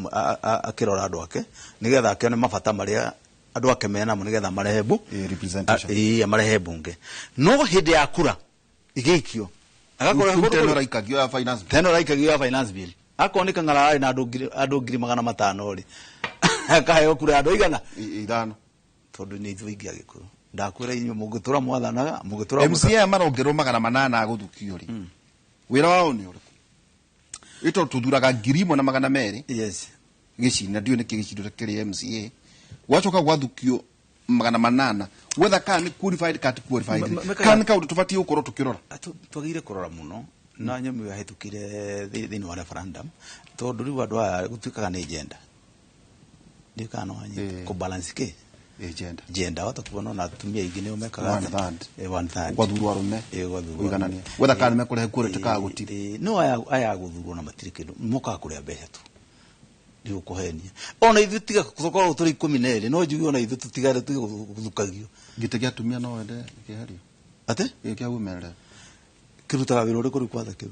akĩrora andũ ake nĩgetha akĩone mabata marĩa andũ ake menamo nĩgetha marehe bu Representation. Ĩ, marehe bunge, no hĩndĩ ya kura igĩikio agakorwo Rĩu teno raikagio ya finance bill. Teno raikagio ya finance bill, akorwo nĩ Kang'ara arĩ na andũ 500,000 rĩ, akaheo kura ya andũ aigana? 5. Tondũ nĩ ithuĩ aingĩ Agĩkũyũ, ndakwĩra inyuĩ mũngĩtũra mwathanaga mũngĩtũra MCA marongerwo 800 gũthukio rĩ, wĩra wao nĩ ũrĩkũ? Ĩ tondũ tũthuraga 1,200. Gĩcini na ndiũĩ nĩkĩ gĩcindo kĩrĩ MCA gwacoka gwathukio 800 wetha kana nĩ qualified kana ti qualified, kana nĩ kaũndũ tũbatiĩ gũkorwo tũkĩrora. Twagĩrĩire kũrora mũno na nyamũ ĩyo yahĩtũkire thĩinĩ wa referendum, tondũ rĩu andũ aya gũtuĩkaga nĩ gender, ndiũĩ kana no wanyita. Kũ balance kĩ? Gender. Gender wata kuona ona atumia aingĩ nĩo mekaga One atĩa? third. One third. Gwathurwo arũme. Gwathurwo Kũiganania. arũme. Wetha kana nĩ mekũrehe quality kana gũtirĩ. No aya gũthurwo na matirĩ kĩndũ, mokaga kũrĩa mbeca tu, ndigũkũhenia. Ona ithuĩ tiga tũkoragwo tũrĩ 12, no njuge ona ithuĩ tũtigare tuge gũthukagio. Gĩtĩ kĩa atumia no wende kĩeherio? Atĩ? Gĩkĩ kĩa women rep. Kĩrutaga wĩra ũrĩkũ rĩu kwanza kĩu?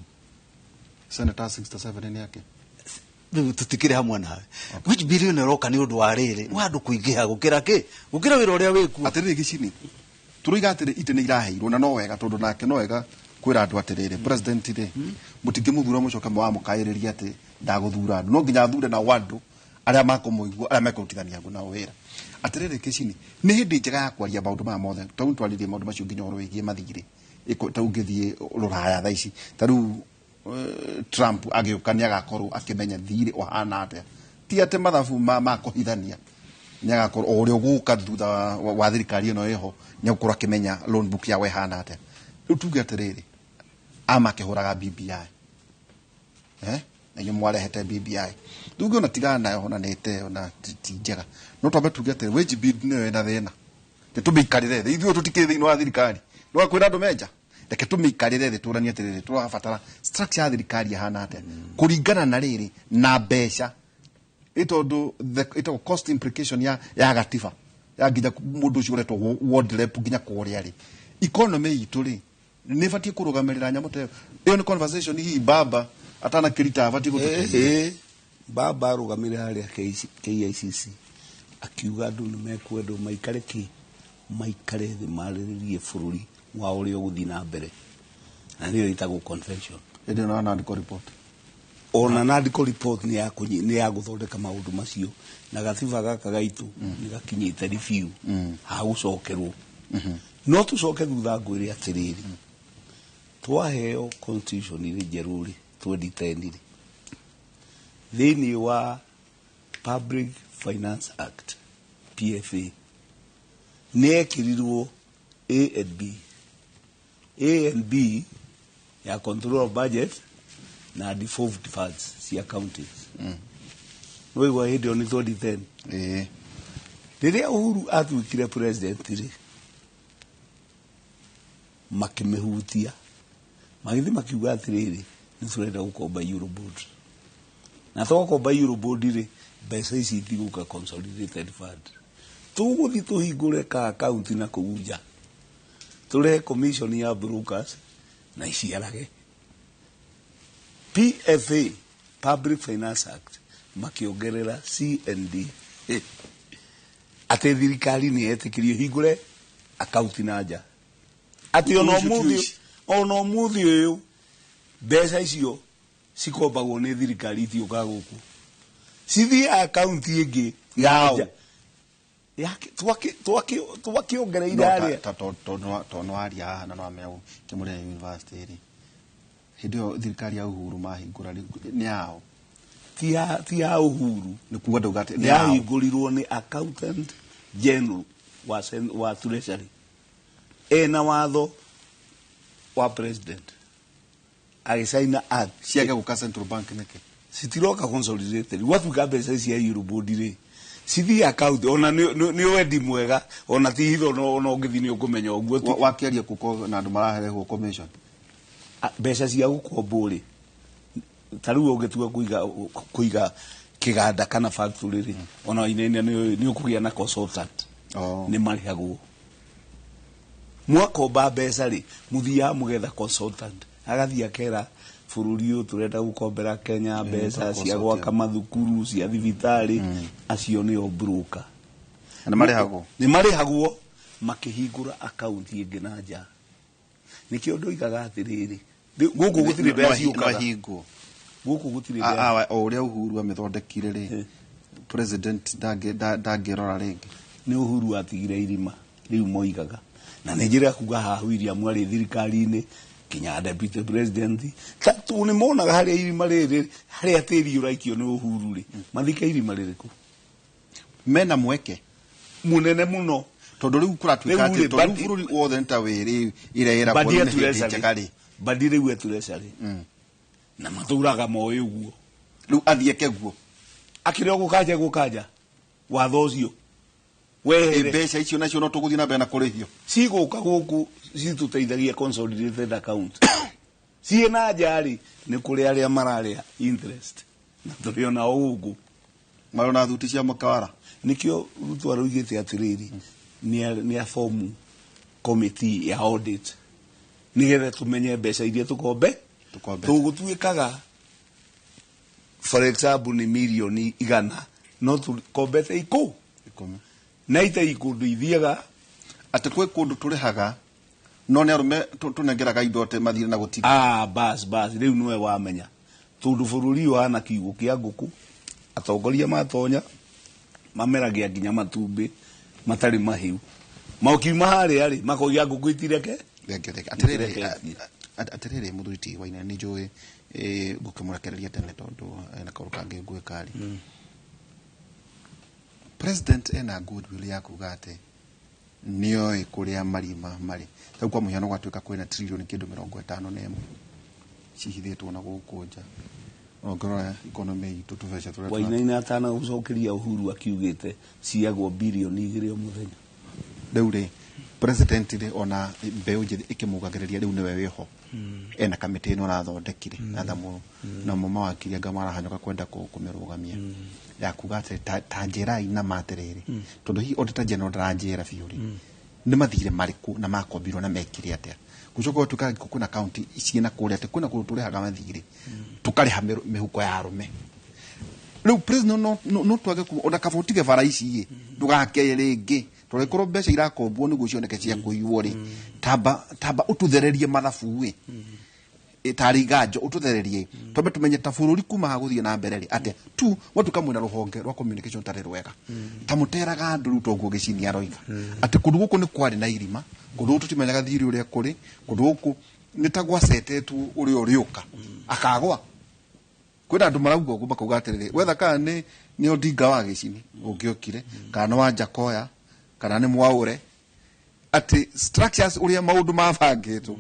Senator 67 nĩ ake. Rĩu tũtikĩrĩ hamwe nawe. Which billion ĩroka nĩ ũndũ wa rĩrĩ wa andũ kũingĩha gũkĩra kĩ, gũkĩra wĩra ũrĩa wĩkuo? Atĩrĩrĩ gĩcini, tũroiga atĩrĩ itĩ nĩ iraheirwo na no wega, tondũ nake no wega kwĩra andũ atĩrĩrĩ, president rĩ, mũtingĩmũthura mũcoke mwamũkaĩrĩria atĩ ndagũthura andũ. No nginya athure nao andũ arĩa makũmũigua, arĩa mekũrutithania ngũ nao wĩra. Atĩrĩrĩ gĩcini, nĩ hĩndĩ njega ya kwaria maũndũ maya mothe tondũ twaririe maũndũ macio nginya ũhoro wĩgiĩ mathirĩ. Ta rĩu ũngĩthiĩ rũraya thaa ici, ta rĩu Trump agĩũka nĩ agakorwo akĩmenya thirĩ ũhana atĩa, ti atĩ mathabu ma kũhithania. Nĩ agakorwo o ũrĩa ũgũka thutha wa thirikari ĩno ĩho nĩ egũkorwo akĩmenya loan book yao ĩhana atĩa. Rĩu tuge atĩrĩrĩ, amakĩhũraga BBI, na inyuĩ mwarehete BBI, tuge ona tigana nayo, ona nĩ ĩte ona ti njega, no twambe tuge atĩrĩ wage bill nĩyo ĩna thĩna. Nĩ tũmĩikarĩre thĩ, ithuĩ tũtikĩrĩ thĩinĩ wa thirikari, no kwĩra andũ menja, reke tũmĩikarĩre thĩ tũranie atĩrĩrĩ, tũrabatara structure ya thirikari ĩhana atĩa kũringana na rĩrĩ na mbeca, ĩ tondũ ĩtagwo cost implication ya gatiba. Ya nginya mũndũ ũcio ũretwo ward rep nginya kũrĩa rĩ, economy itũ rĩ, nĩ ĩbatiĩ kũrũgamĩrĩra nyamũ ta ĩyo? Ĩyo nĩ conversation hihi baba atanakĩrita abatiĩ gũtũteithia. Ĩĩ, baba arũgamire harĩa KICC akiuga andũ nĩ mekwendwo maikare kĩ maikare thĩ marĩrĩrie bũrũri wa ũrĩa ũgũthiĩ na mbere, na nĩyo ĩtagwo convention. Hĩndĩ ĩyo nandĩko report. Ona nandĩko report nĩ ya gũthondeka maũndũ macio, na gatiba gaka gaitũ nĩ gakinyĩte review hagũcokerwo. No tũcoke thutha ngwĩre atĩrĩrĩ, twaheo constitution ĩrĩ njerũ rĩ 2010 rĩ, thĩinĩ wa Public Finance Act, PFA, nĩ yekĩrirwo A and B, A and B ya control of budget na devolved funds cia counties. Nĩwaigua, hĩndĩ ĩyo nĩ 2010. Ĩĩ. Rĩrĩa Uhuru atuĩkire president rĩ, makĩmĩhutia, magĩthiĩ makiuga atĩrĩrĩ, nĩ tũrenda gũkomba Eurobond, na twakomba Eurobond rĩ, mbeca ici itigũka consolidated fund, tũgũthiĩ tũhingũre ka account na kũu nja, tũrehe commission ya brokers na iciarage. PFA, Public Finance Act, makĩongerera CND atĩ thirikari nĩ yetĩkĩrio hingũre akaunti na nja, atĩ ona Ũcio ti ũmũthĩ ũici. Ona ũmũthĩ ũyũ mbeca icio cikombagwo nĩ thirikari itiũkaga gũkũ, cithiĩ akaunti ĩngĩ ya Yao. nja. Twakĩongereire No, harĩa. tondũ waria haha na nĩwamenya kĩmũrĩa university rĩ, hĩndĩ ĩyo thirikari ya Uhuru mahingũra rĩ, nĩ yao? Ti ya Uhuru. Nĩ kuga ndauga atĩ nĩ yao. Yahingũrirwo nĩ accountant general wa treasury ena watho wa president agĩcaina act. Ciage gũka central bank nĩkĩ? Citiroka consolidated, gwatuĩka mbeca cia Eurobond rĩ, cithiĩ account ona nĩ wendi mwega, ona ti hitho, ona ũngĩthiĩ nĩ ũkũmenya ũguo ti. Wakĩaria kuko na andũ maraherehwo commission. Mbeca cia gũkombo rĩ, ta rĩu ũngĩtua kũiga kĩganda kana factory rĩ, ona inaina nĩ ũkũgĩa na consultant. Oh. Nĩ marĩhagwo. Mwakomba mbeca rĩ, mũthiaga mũgetha consultant, agathiĩ akera bũrũri ũyũ tũrenda gũkombera Kenya mbeca cia gwaka mathukuru, cia thibitarĩ. Acio nĩo broker. Na nĩ marĩhagwo. Nĩ marĩhagwo. Makĩhingũra akaunti ĩngĩ na nja. Nĩkĩo ndoigaga atĩrĩrĩ, gũkũ gũtirĩ mbeca ciũkaga. Mahingwo. Gũkũ gũtirĩ mbeca. O ũrĩa Uhuru amĩthondekire rĩ, president ndangĩrora rĩngĩ. Nĩ Uhuru atigire irima rĩu moigaga, na nĩ njĩra kuga haha William arĩ thirikari-inĩ kinya deputy president ta tu nĩ monaga harĩa irima rĩrĩ, harĩa tĩri ũraikio nĩ Uhuru rĩ, mathike irima rĩrĩkũ? Mena mweke mũnene mũno. Tondũ rĩu kũratuĩka Rĩu atĩ rĩ, tondũ rĩu bũrũri wothe nĩ ta wĩrĩ irera. Badi nĩ hĩndĩ eturecarĩ njega rĩ. Badi rĩu eturecarĩ na matũraga moĩ ũguo. Rĩu athiĩ eke guo. Akĩrĩ o gũkanja gũkanja watho ũcio wehere. Mbeca icio nacio no tũgũthiĩ na mbere na kũrĩhio. Cigũka gũkũ citũteithagia consolidated account, ciĩ na nja rĩ, nĩ kũrĩ arĩa mararĩa interest na tũrĩ onao gũkũ. Marĩ na thuti cia makawara. Nĩkĩo Ruto aroigĩte atĩrĩrĩ, nĩ abomu committee ya audit nĩgetha tũmenye mbeca iria tũkombe. Tũkombete. Tũgũtuĩkaga for example nĩ mirioni 100, no tũkombete ikũ 10. Na ite ikũndũ ithiaga. Atĩ kwĩ kũndũ tũrĩhaga no nĩ arũme tũnengeraga indo atĩ mathire na gũtirĩ. Ah, bas bas, rĩu nĩwe wamenya, tondũ bũrũri ũyũ hana kiugũ kĩa ngũkũ, atongoria matonya mameragia nginya matumbĩ matarĩ mahiũ, makiuma harĩa rĩ, makoiga ngũkũ itireke. Reke, reke. Atĩrĩrĩ, Itireketie. Atĩrĩrĩ, mũthuri ti Wainaina, nĩ njũĩ ngũkĩmũrekereria tene tondũ ena kaũndũ kangĩ ngwĩka rĩ, president ena goodwill ya kuga atĩ nĩoĩ kũrĩa marima marĩ. Rĩu kwa mũhiano gwatuĩka kwĩna tririoni kĩndũ 51 cihithĩtwo na gũkũ nja, ũngĩrora economy itũ tũbeca tũrĩa Wainaina atana gũcokeria Uhuru akiugĩte ciagwo 2 birioni o mũthenya. Rĩu rĩ, President rĩ, ona mbeũ njĩthĩ ĩkĩmugagĩrĩria rĩu nĩwe wĩho ena kamĩtĩ ĩno arathondekire na thamu namo mawakiri anga marahanyũka kwenda kũmĩrũgamia ya kuga atĩ ta njĩrai na ma atĩrĩrĩ, tondũ hihi auditor general ndaranjĩra biũ rĩ, nĩ mathire marĩkũ na makombirwo na mekire atĩa. Gũcoka gũtuĩka kwĩna kaunti ciĩna kũrĩa atĩ kwĩna kũndũ tũrĩhaga mathirĩ tũkarĩha mĩhuko ya arũme. Rĩu president no twage ona kaba ũtige bara ici ĩ ndũgake rĩngĩ, tondũ ĩkorwo mbeca irakombwo nĩguo cioneke cia kũiywo rĩ, tamba ũtũthererie mathabu ĩ tarĩ iganjo ũtũthererie twambe tũmenye ta bũrũri kuma haha gũthiĩ na mbere rĩ atĩa tu gwatuĩka mwĩna rũhonge rwa communication tarĩ rwega ta mũteraga andũ rĩu toguo gĩcini aroiga atĩ kũndũ gũkũ nĩ kwarĩ na irima, kũndũ gũkũ tũtimenyaga thirĩ ũrĩa kũrĩ, kũndũ gũkũ nĩ ta gwacetetwo ũrĩa ũrĩũka akagwa. Kwĩna andũ marauga ũguo makauga atĩrĩrĩ, wetha kana nĩ Odinga wa gĩcini ũngĩokire kana nĩ wa Njakoya kana nĩ Mwaũre, atĩ structures ũrĩa maũndũ mabangĩtwo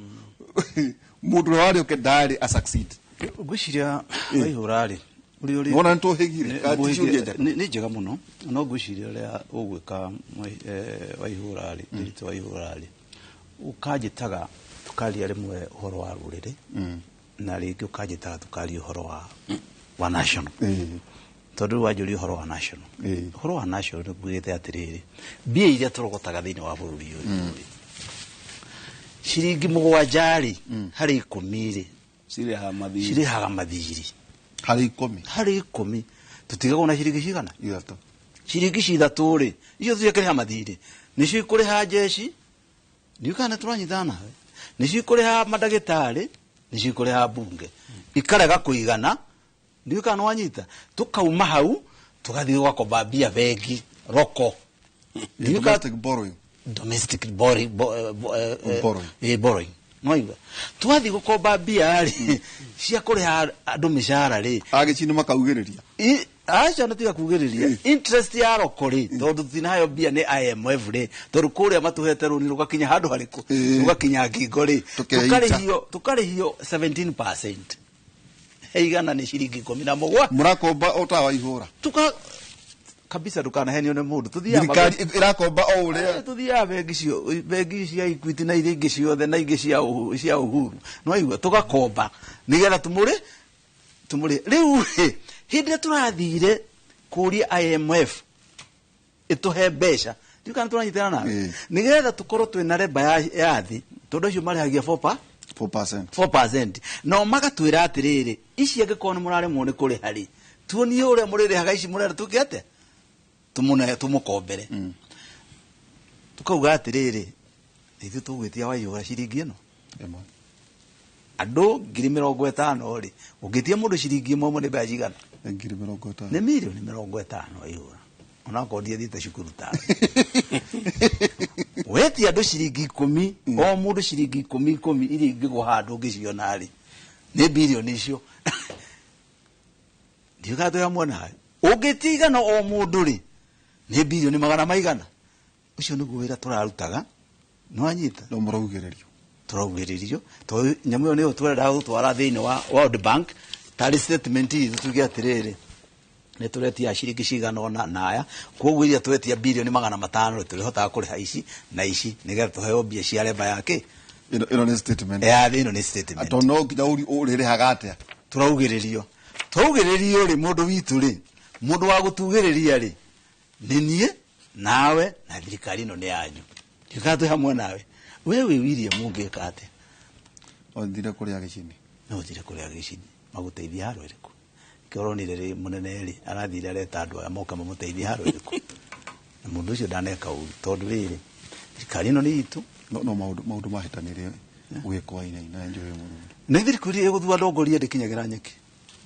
mũndũ ũrĩa warĩ ũke ndarĩ a succeed. Ngwĩciria Waihũra rĩ, ũrĩa ũrĩ Nĩwona nĩtũhĩgire, kana ti ciũria njega? Nĩ njega mũno, no ngwĩciria ũrĩa ũgwĩka Waihũra rĩ, Ndiritu Waihũra rĩ, ũkanjĩtaga tũkaria rĩmwe ũhoro wa rũrĩrĩ na rĩngĩ ũkanjĩtaga tũkaria ũhoro wa national, tondũ rĩu wanjũria ũhoro wa national, ũhoro wa national nĩ ngugĩte atĩrĩrĩ, mbia iria tũrogotaga thĩinĩ wa bũrũri ũyũ rĩ, ciringi 7 rĩ harĩ 10 rĩ cirĩhaga mathirĩ, cirĩhaga mathirĩ harĩ 10, harĩ 10 tũtigagwo na ciringi cigana? 3. Ciringi 3 rĩ, icio ciakĩrĩha mathirĩ nĩcio ikũrĩha njeci, ndiũ kana tũranyitana nawe, nĩcio ikũrĩha mandagĩtarĩ, nĩcio ikũrĩha mbunge, ikarega kũigana, ndiũ kana wanyita. Tũkauma hau tũgathiĩ gũgakomba mbia bengi roko. Ndiũ kana Domestic borrowing. Domestic Borrowing. Borrowing. Nwaigua twathiĩ gũkomba mbia rĩ cia kũrĩha andũ mĩcara rĩ, agĩcini makaugĩrĩria. Aca, na tiga kugĩrĩria interest ya roko rĩ, tondũ tũtinayo mbia nĩ IMF rĩ, tondũ kũrĩa matũhete rũni rũgakinya handũ harĩkũ, rũgakinya ngingo rĩ, Tũkeita. tũkarĩhio 17% he igana, nĩ ciringi 17. Mũrakomba o ta Waihũra. Tuka kabisa, ndũkanahenio nĩ mũndũ, tũthiaga Thirikari ĩrakomba o ũrĩa Tũthiaga bengi cio, bengi cia Equity na iria ingĩ ciothe na ingĩ cia Uhuru, nĩwaigua, tũgakomba nĩgetha tũmũrĩ. Rĩu rĩ, hĩndĩ ĩrĩa tũrathire kũria IMF ĩtũhe mbeca, ndiũ kana tũranyitana nawe, nĩgetha tũkorwo twĩna reba ya thĩ, tondũ acio marĩhagia 4 4%. 4%, nao magatwĩra atĩrĩrĩ, ici angĩkorwo nĩ mũraremwo nĩ kũrĩha rĩ, tuonie ũrĩa mũrĩrĩhaga ici mũrenda tũke atĩa tũmũne tũmũkombere. Tukauga atĩrĩrĩ, ithuĩ tũgwĩtia Waihũra ciringi ĩno 1. Andũ 50,000 rĩ, ũngĩtia mũndũ ciringi 1 ĩmwe nĩ mbeca cigana? 50,000. Nĩ 50,000,000 Waihũra, onakorwo ndiathiĩte cukuru tawe. Wetia andũ ciringi 10, o mũndũ ciringi 10 10, iria ingĩgwo handũ ũngĩciona rĩ, nĩ birioni icio. Ndiũĩ kana twĩ hamwe nawe. Ũngĩtia 100 o mũndũ rĩ, nĩ birioni magana maigana. Ũcio nĩguo wĩra tũrarutaga, nĩwanyita? No mũraugĩrĩrio. Tũraugĩrĩrio tondũ nyamũ ĩyo nĩyo tũrendaga gũtwara thĩinĩ wa World Bank tarĩ statement itũ, tuge atĩrĩrĩ, nĩ tũretia ciringi cigana ũna naya, koguo iria twetia 500,000,000 rĩ, tũrĩhotaga kũrĩha ici na ici nĩgetha tũheo mbia cia reba ya kĩ. Ĩno nĩ statement. Ya ĩno nĩ statement. Tondũ no nginya ũrĩrĩhaga atĩa? Tũraugĩrĩrio, twaugĩrĩrio rĩ, mũndũ witũ rĩ, mũndũ wa gũtugĩrĩria rĩ, nĩ niĩ nawe na thirikari ĩno nĩ yanyu. Ndiũĩ twĩ hamwe nawe. We wĩ William, ũngĩka atĩa? Ũthire kũrĩa gĩcini. No ũthire kũrĩa gĩcini magũteithie haro ĩrĩkũ? Kĩo ũronire rĩ, mũnene rĩ, arathire areta andũ aya moka mamũteithie haro ĩrĩkũ? Na mũndũ ũcio ndaneka ũru, tondũ rĩrĩ, thirikari ĩno nĩ itũ. No maũndũ mahĩtanĩre gwĩkwo Wainaina njũĩ mũno. Nĩ thirikari ĩgũthua ndongoria ndĩkinyagĩra nyeki,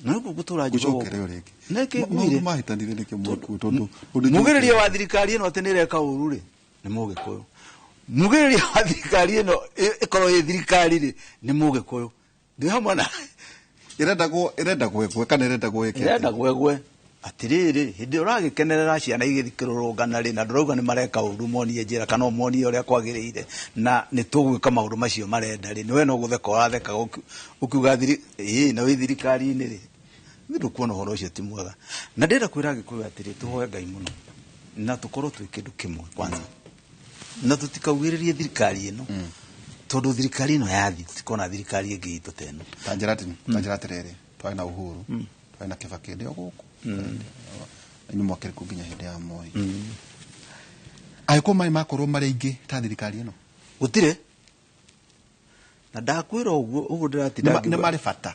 na nĩguo ngũtũra njugaga ũguo. Gũcokere rĩngĩ. Nĩkĩ Maũndũ ngwire? mahĩtanire nĩkĩ mwĩkũ tondũ Mugĩrĩria wa thirikari ĩno atĩ nĩ ĩreka ũru rĩ, nĩ mũgĩkũyũ. Mugĩrĩria wa thirikari ĩno ĩkorwo ĩ thirikari rĩ, nĩ mũgĩkũyũ. Ndĩ hamwe na ĩrenda gwekwe kana ĩrenda gweke? Ĩrenda gwegwe. Atĩrĩrĩ, hĩndĩ ĩrĩa ũragĩkenerera ciana igĩthikĩrũrũngana rĩ, na ndũrauga nĩ mareka ũru, monie njĩra kana ũmonie ũrĩa kwagĩrĩire na nĩ tũgwĩka maũndũ macio marenda rĩ, nĩwe no gũtheka ũratheka ũkiuga thiri ĩĩ na wĩ thirikari-inĩ rĩ, nĩ ndũkuona ũhoro ũcio ti mwega. Na ndĩrenda kwĩra Agĩkũyũ atĩrĩ, tũhoe Ngai mũno na tũkorwo twĩ kĩndũ kĩmwe kwanza. Na tũtikaugĩrĩrie thirikari ĩno, tondũ thirikari ĩno yathi tũtikona thirikari ĩngĩ itũ ta ĩno. Ta njĩra atĩrĩrĩ, twarĩ na Uhuru, twarĩ na Kibaki ndĩ o gũkũ, inyuĩ mwakĩrĩ kũ nginya hĩndĩ ya Moi? Angĩkorwo maĩ makorwo marĩ aingĩ ta thirikari ĩno? Gũtirĩ, na ndakwĩra ũguo ũguo ndĩratinda Nĩ marĩ bata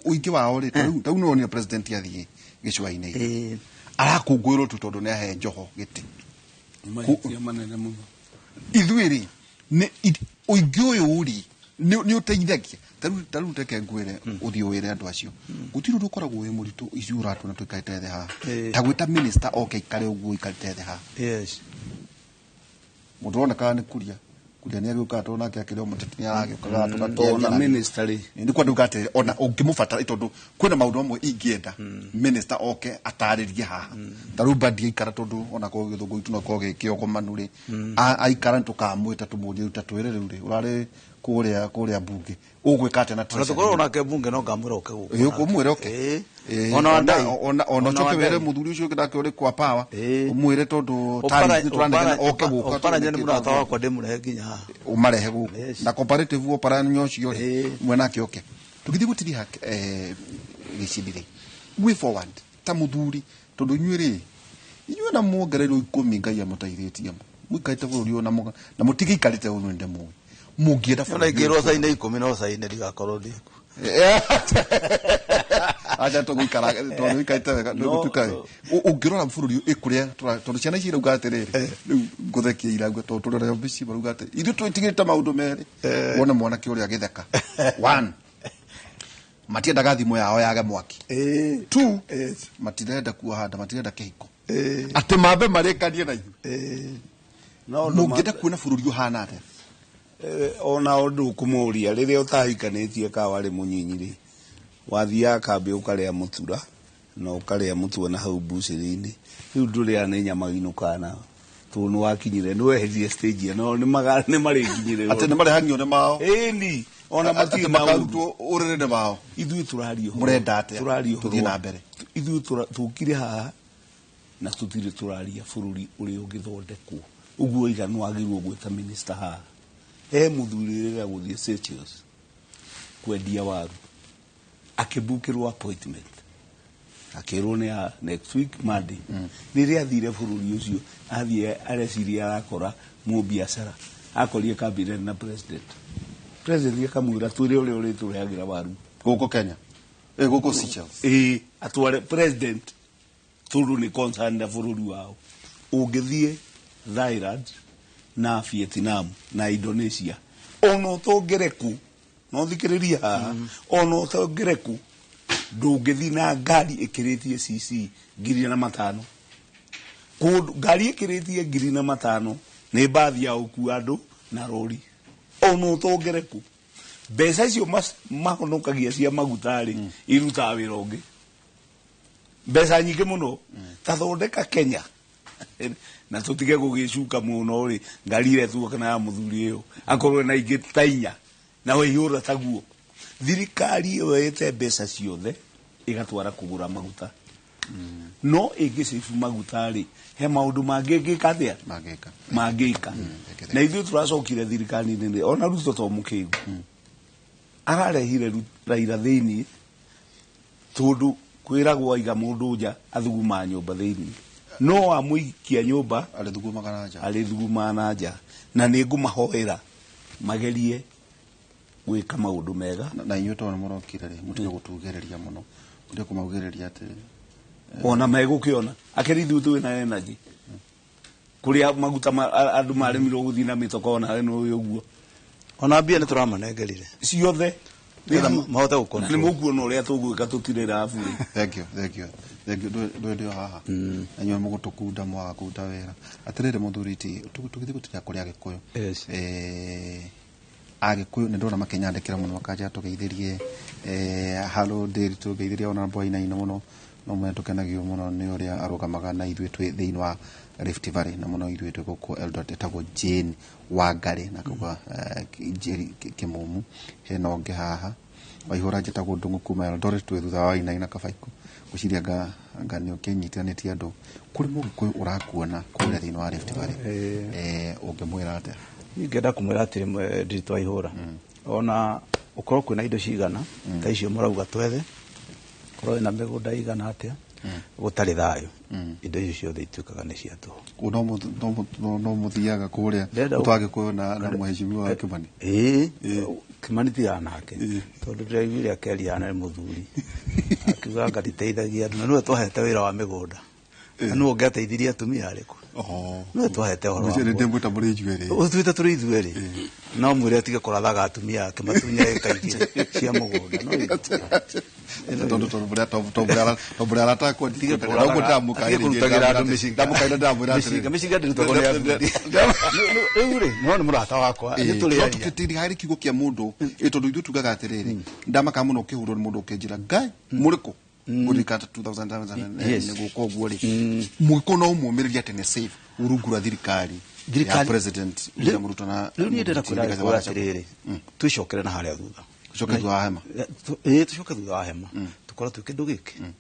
ũingĩ wao rĩ, ta rĩu nĩwonire president athiĩ gĩcũa-inĩ, arakũngũĩrwo tu tondũ nĩ ahe Njoho gĩtĩ. Mahĩtia manene mũno. Ithuĩ rĩ, nĩ ũingĩ ũyũ rĩ, nĩ ũteithagia? Ta rĩu reke ngwĩre, ũthiĩ wĩre andũ acio gũtirĩ ũndũ ũkoragwo wĩ mũritũ ithuĩ ũratuona tũikarĩte thĩ haha ta gwĩta minister oke aikare ũguo ũikarĩte thĩ haha. Mũndũ ũronekaga nĩ kuria kuria nĩ agĩũkaga, tondũ nake akĩrĩ o mũteti nĩ aragĩũkaga tũgakĩaria Ona nake. minister rĩ, Nĩ kwa nduga atĩrĩrĩ, ona ũngĩmũbatara, tondũ kwĩna maũndũ mamwe ingĩenda minister oke atarĩrie haha. Ta rĩu Mbadi aikara, tondũ ona korwo gĩthũngũ gitũ no korwo gĩ kĩogomanu rĩ, aikara nĩ tũkamwĩta tũmũrie, rĩu ta twĩre rĩu rĩ, ũrarĩ kũrĩa bunge ũgwĩka atĩa na Ona treasury? tũkorwo nake bunge no ngamwĩra oke gũkũ. Ĩĩ, ũmwĩre oke. Ĩĩ. Ĩĩ, Ona Wandai. Ona ũcoke Wandai. wĩre mũthuri ũcio ũngĩ nake ũrĩ kwa power, ũmwĩre tondũ Ũpara- tariff nĩ tũranegena oke gũka. Ũparanya nĩ mũrata wakwa, ndĩmũrehe nginya haha. Ũmarehe gũkũ. Na comparative ũparanya ũcio rĩ, mwe nake oke tũgĩthiĩ gũtiriha gĩcindi rĩ, way forward ta mũthuri, tondũ inyuĩ rĩ, inyuĩ na muongereirwo 10, Ngai amũteithĩtie mũikarĩte bũrũri ũyũ na mũtigĩikarĩte ũguo nĩ mũĩ mũngĩenda Ona bũrũri ingĩrwo ũyũ. caine 10 no caine, ndigakorwo ndĩkuo. Acha tũgũikara tondũ ũikarĩte wega. Nĩgũtuĩka ũngĩrora bũrũri ũyũ ĩkũrĩa tondũ ciana ici irauga atĩrĩrĩ, rĩu ngũthekia irauga tondũ tũrĩ obici, marauga atĩ ithuĩ twĩtigĩrĩte maũndũ merĩ. Wone mwanake ũrĩa agĩtheka. One, matiendaga thimũ yao yage mwaki. Two, matirenda kuoha nda, matirenda kĩhiko, atĩ mambe marĩkanie na ithuĩ. No ũndũ Mũngĩenda kuona bũrũri ũhana atĩa? Ona ũndũ ũkũmũria, rĩrĩa ũtahikanĩtie ka warĩ mũnyinyi rĩ, wathiaga kambĩ ũkarĩa mũtura na ũkarĩa mũtuo na hau mbucĩrĩ-inĩ. Rĩu ndũrĩaga nĩ nyama inũkaga nawe, tondũ nĩ wakinyire, nĩ weherie stage ĩno, nĩ marĩkinyire. Atĩ nĩ marehangio nĩ mao? Ĩni, ona Atĩ matirĩ na ũru. makarutwo ũrĩrĩ nĩ mao? Ithuĩ tũraria ũhoro- Mũrenda atĩa? Tũraria ũhoro Tũthiĩ na mbere. Ithuĩ tũkire haha na tũtirĩ tũraria bũrũri ũrĩa ũngĩthondekwo ũguo. Iga nĩ wagĩrĩirwo gwĩta minister haha. He mũthuri ũrĩa gũthiĩ Seychelles kwendia waru, akĩbukĩrwo appointment, akĩrwo nĩ ya next week Monday. Rĩrĩa athire bũrũri ũcio, athiĩ areciria arakora mũbiacara, akorire cabinet na president. President akamwĩra, twĩre ũrĩa ũrĩtũrehagĩra waru. Gũkũ Kenya? Gũkũ Seychelles? Ĩĩ, atware president, tondũ nĩ concern na bũrũri wao. Ũngĩthiĩ Thailand na Vietnam na Indonesia, ona ũtongereku no thikĩrĩria haha, ona ũtongereku ndũngĩthiĩ na ngari ĩkĩrĩtie cc 1500. Kũndũ ngari ĩkĩrĩtie 1500 nĩ mbathi ya gũkua andũ na rori. Ona ũtongereku, mbeca icio mahonokagia cia maguta rĩ, irutaga wĩra ũngĩ mbeca nyingĩ mũno. Ta thondeka Kenya na tũtige gũgĩcuka mũno rĩ, ngari ĩrĩa tuoka na ya mũthuri ĩyo akorwo na ingĩ ta inya na waihũra taguo. Thirikari ĩyoete mbeca ciothe ĩgatwara kũgũra maguta, no ĩngĩcĩbu maguta rĩ, he maũndũ mangĩ ĩngĩka atĩa? Mangĩka. Mangĩka. Na ithuĩ tũracokire thirikari-inĩ rĩ, ona Ruto to mũkĩgu ararehire Raila thĩiniĩ, tondũ kwĩragwo aiga mũndũ nja athugumaga nyũmba thĩiniĩ, no amũikia nyũmba arĩthugumaga na nja. Arĩthugumaga na nja. Na nĩ ngũmahoera magerie gwĩka maũndũ mega. Na inyuĩ tondũ nĩ mũrokire rĩ, mũtige gũtugĩrĩria mũno, mũtige kũmaugĩrĩria atĩ Ona megũkĩona akĩrĩ ithuĩ twĩ na energy kũrĩa maguta andũ maremirwo gũthiĩ na mĩtoka, ona nĩ ũguo. Ona mbia nĩ tũramanengerire ciothe. Nĩgetha mahote gũ Na nĩ mũkuona ũrĩa tũgwĩka, tũtirĩ rabu rĩ. Thank you, thank you, thank you. Ndũĩ ndĩ o haha na inyuĩ mũgũtũkunda mwaga kũruta wĩra. Atĩrĩrĩ, mũthuri ti tũgĩthiĩ gũtiria kũrĩ Agĩkũyũ. Agĩkũyũ nĩ ndona makĩnyandĩkĩra mũno, makanjĩra tũgeithĩrie halo ndĩri, tũgeithĩrie ona Wainaina mũno. No mwene tũkenagio mũno nĩ ũrĩa arũgamaga na ithuĩ twĩ thĩinĩ wa Rift Valley, na mũno ithuĩ twĩ gũkũ Eldoret. Ĩtagwo Jane Wangari na akauga Njeri Kĩmumu. Hena ũngĩ haha. Waihũra njĩtagwo Ndung'u kuma Eldoret, twĩ thutha wa Wainaina Kabaikũ. Ngwĩciria anga nĩ ũkĩnyitithanĩtie andũ kũrĩ mũgĩkũyũ ũrakuona kũrĩa thĩinĩ wa Rift Valley, ũngĩmwĩra atĩa? Ingĩenda kũmwĩra atĩrĩ, Ndiritu Waihũra, ona ũkorwo kwĩna indo cigana ta icio mũrauga twethe, korwo wĩna mĩgũnda igana atĩa, gũtarĩ thayũ, indo icio ciothe ituĩkaga nĩ cia tũhũ. No mũthiaga kũrĩa twagĩkũyũ na mheshimiwa Kimani? Ĩĩ, Kimani tigaga nake, tondũ ndĩraiguire akĩaria na mũthuri akiuga anga nditeithagia andũ, na nĩwe twahete wĩra wa mĩgũnda, na nĩwe ũngĩateithirie atumia arĩkũ, nĩwe twahete ũhoro wa mĩgũnda. Ndĩmwĩta mũrĩ ithuerĩ. Ũtuĩte tũrĩ ithuerĩ, no mwĩre atige kũrathaga atumia ake matunya ĩka igĩrĩ cia mũgũnda. No Tondũ aratakwo. Tige kũrutagĩra andũ mĩcinga. Mĩcinga, mĩcinga ndĩrutagwo nĩ athuri. Rĩu rĩ, no nĩ mũrata wakwa, nĩ tũrĩaria. Harĩ kiugo kĩa mũndũ, tondũ ithuĩ tugaga atĩrĩrĩ, ndamaka mũno ũkĩhũrwo nĩ mũndũ ũkĩnjĩra ngai mũrĩkũ ngũririkana 2007 nĩ gũka ũguo rĩ, mũgĩkũyũ no ũmũmĩrĩrie atĩ nĩ safe rungu rwa thirikari ya President William Ruto na Rĩu niĩ ndĩrenda kwĩra Rigathi Gĩkũyũ wa Gachagua. atĩrĩrĩ, twĩcokere na harĩa thutha. Tũcoke thutha wa hema. Ĩĩ, tũcoke thutha wa hema, tũkorwo twĩ kĩndũ gĩkĩ,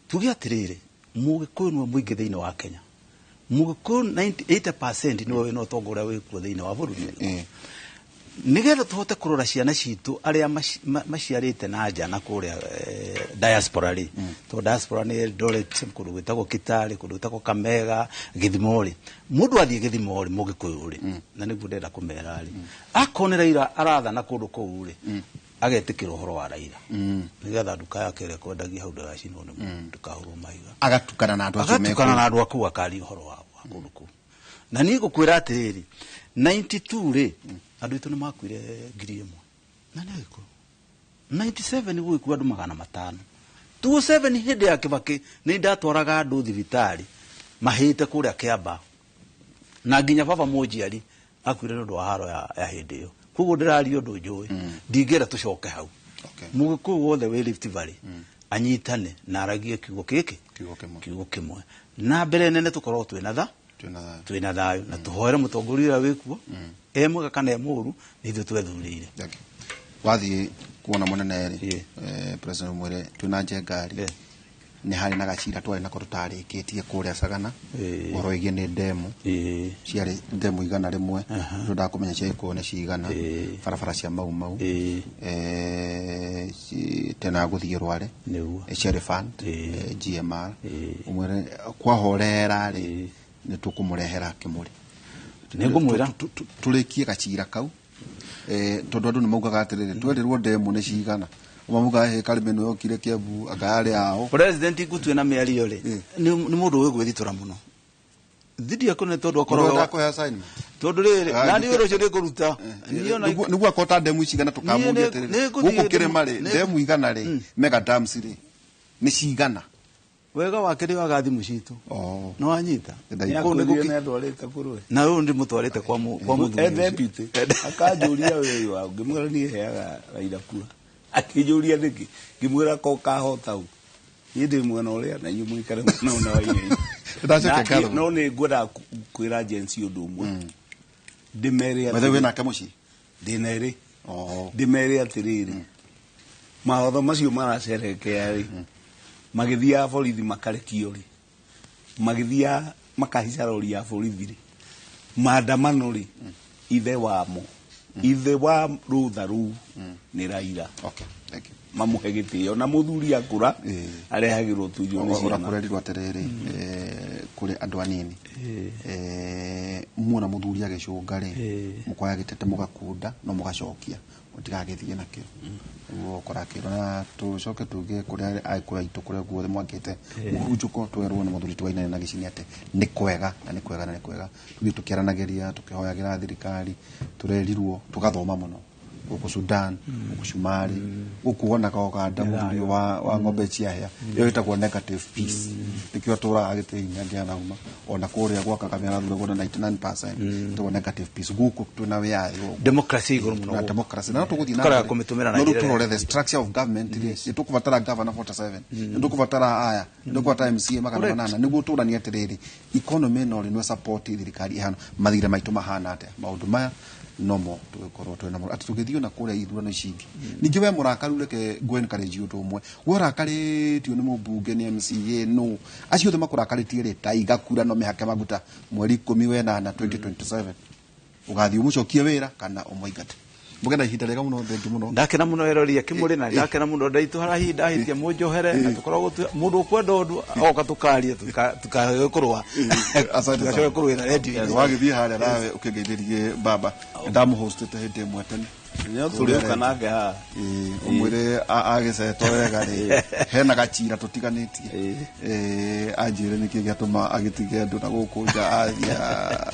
tuge atĩrĩrĩ, mũgĩkũyũ nĩwe mũingĩ thĩinĩ wa Kenya. Mũgĩkũyũ 80% nĩwe wĩna ũtonga ũrĩa wĩkuo thĩinĩ wa bũrũri ũyũ, nigetha tũhote kũrora ciana citũ arĩa maciarĩte na nja na kũrĩa diaspora rĩ, tondũ diaspora nĩ Eldoret, kũndũ gwĩtagwo Kitale, kũndũ gwĩtagwo Kamega, Gĩthimo rĩ, mũndũ athiĩ Gĩthimo rĩ, mũgĩkũyũ rĩ, na nĩguo ndĩrenda kũmera rĩ, akone Raila arathana kũndũ kũu rĩ, agetĩkĩra ũhoro wa Raila, nĩgetha nduka yake ĩrĩa kwendagia hau ndĩgacinwo nĩ mũndũ, ndĩkahũrwo mahiga. Agatukana na andũ acio. Agatukana na andũ a kũu, akaria ũhoro wa kũndũ kũu. Na niĩ ngũkwĩra atĩrĩrĩ, 92 rĩ, andũ aitũ nĩ makuire 1,000 na nĩ agĩkũyũ. 97 gũgĩkua andũ 500. 27 hĩndĩ ya Kĩbakĩ nĩ ndatwaraga andũ thibitarĩ mahĩte kũrĩa Kĩamba, na nginya baba mũnjiari akuire nĩ ũndũ wa haro ya hĩndĩ ĩyo. Koguo ndĩraria ũndũ njũĩ, ndingĩenda tũcoke hau. Mũgĩkũyũ wothe wĩ Rift Valley anyitane na aragie kiugo gĩkĩ. Kiugo kĩmwe. Kiugo kĩmwe, na mbere nene tũkorwo twĩna tha Twĩna thayũ. Twĩna thayũ, na tũhoere mũtongoria ũrĩa wĩkuo, e mwega kana e mũũru, nĩ ithuĩ twethurĩire. Thank you. Wathiĩ kuona mũnene rĩ, president, mwĩre twĩna Njenga rĩ, nĩ harĩ na gacira twarĩ nako tũtarĩkĩtie kũrĩa Sagana, ũhoro wĩgiĩ nĩ ndemu, ciarĩ ndemu 100, twendaga kũmenya cia Gĩkũyũ nĩ cigana, barabara cia Mau Mau, tena gũthiĩ Rware, ciarĩ fund, GMR, ũmwĩre kwahorera rĩ, nĩ tũkũmũrehera kĩmũrĩ. Nĩngũmwĩra. Tũrĩkie gacira kau, tondũ andũ nĩ maugaga atĩrĩrĩ, twerirwo ndemu nĩ cigana, ũmwe maugaga hĩ karĩme nĩ yokire Kiambu anga yarĩ ao. President ngũtue na mĩario rĩ, nĩ mũndũ ũĩ gwĩthitũra mũno thidi yakũ, nĩ tondũ akoragwo Mũndũ kũhe assignment. Tondũ rĩrĩ, na niĩ wĩra ũcio nĩngũruta. Niĩ ona Nĩguo akota ndemu cigana, tũkamũria Niĩ atĩrĩrĩ, nĩngũthiĩ gũkũ kĩrĩma rĩ, ndemu 100 rĩ, mega dams rĩ, nĩ cigana? Wega wake nĩ waga thimũ citũ, nĩ wanyita. Ndaigua. Kũu nĩ Nĩ ndwarĩte kũrwe. Na rĩu ndĩmũtwarĩte kwa mũthuri E ũcio. Deputy akanjũria wĩra wa, ngĩmwĩra niĩ heaga Raila kura, akĩnjũria nĩkĩ, ngĩmwĩra ko kahota u, niĩ ndĩ mwena ũrĩa na inyuĩ mũikare mwena ũna wa inyuĩ. Ndacokia ngatho. No nĩ ngwendaga kwĩra Gen Z ũndũ ũmwe, ndĩmere Wethe wĩ nake mũciĩ? Ndĩna ĩrĩ. Ndĩmere atĩrĩrĩ, mawatho macio maracerekea rĩ, magĩthiaga borithi makarekio rĩ, magĩthiaga makahaica rori ya borithi rĩ, maandamano rĩ, ithe wamo, ithe wa rũtha rũu nĩ Raila. Okay, thank you. Mamũhe gĩtĩo, na mũthuri akũra arehagĩrwo tuirio nĩ ciana. Ũrakũrerirwo atĩrĩrĩ, kũrĩ andũ anini, muona mũthuri agĩcũnga rĩ, mũkoya gĩtete mũgakunda no mũgacokia mũtigagĩthiĩ nakĩo, nĩguo ũkora akĩrwo. Na tũcoke tuge kũrĩa agĩkũyũ aitũ kũrĩa guothe mwakĩte mũhunjũko, twerwo nĩ mũthuri Wainaina na Gĩcini atĩ nĩ kwega na nĩ kwega na nĩ kwega tũthiĩ tũkĩaranagĩria, tũkĩhoyagĩra thirikari. Tũrerirwo tũgathoma mũno gũkũ Sudan, gũkũ Cumarĩ, gũkũ wonaga Uganda, mũthuri wa ng'ombe ciahĩa, ĩyo ĩtagwo negative peace, nĩkĩo atũraga gĩtĩ-inĩ angĩanauma ona kũrĩa gwa Kagame arathuragwo na 99%, ĩtagwo negative peace. Gũkũ twĩna wĩyathi gũkũ. Democracy igũrũ mũno na gũkũ. Democracy na no tũgũthiĩ na Tũkarega mbere. kũmĩtũmĩra na No rĩu njĩra ĩrĩa tũrore the structure of government rĩ, nĩ tũkũbatara governor 47, nĩ tũkũbatara aya, nĩ tũkũbatara MCA 800, nĩguo tũranie atĩrĩrĩ, economy ĩno rĩ, nĩ support thirikari ĩhana, mathirĩ maitũ mahana atĩa, maũndũ maya nomo tũgĩkorwo twĩna atĩ tũgĩthiĩ. Tũgerio na kũrĩa ithurano ici ingĩ. Ningĩ we mũrakaru, reke ngũ encourage ũndũ ũmwe. We ũrakarĩtio nĩ mũmbunge, nĩ MCA, no acio othe makũrakarĩtie rĩ, ta iga kura no mĩhake maguta mweri 18 2027, ũgathiĩ ũmũcokie wĩra kana ũmũingate. Mũgena ihinda rĩega mũno, thengi mũno. Ndakena mũno eroria kĩmũrĩ na ndakena mũno ndaitũhara hihi ndahĩtia mũnjohere na tũkoragwo mũndũ ũkwenda ũndũ oka tũkaria tukae kũrũa. Asante sana. Tugacoka kũrũĩra redio-inĩ. Wagĩthiĩ harĩa nawe ũkĩngeithĩrie baba, ndamũhostĩte hĩndĩ ĩmwe tene. No tũrĩũka nake haha. Ĩĩ, ũmwĩre agĩcetwo wega rĩ, hena gacira tũtiganĩtie. Ĩĩ, anjĩre nĩkĩ gĩatũma agĩtige andũ na gũkũ nja athia.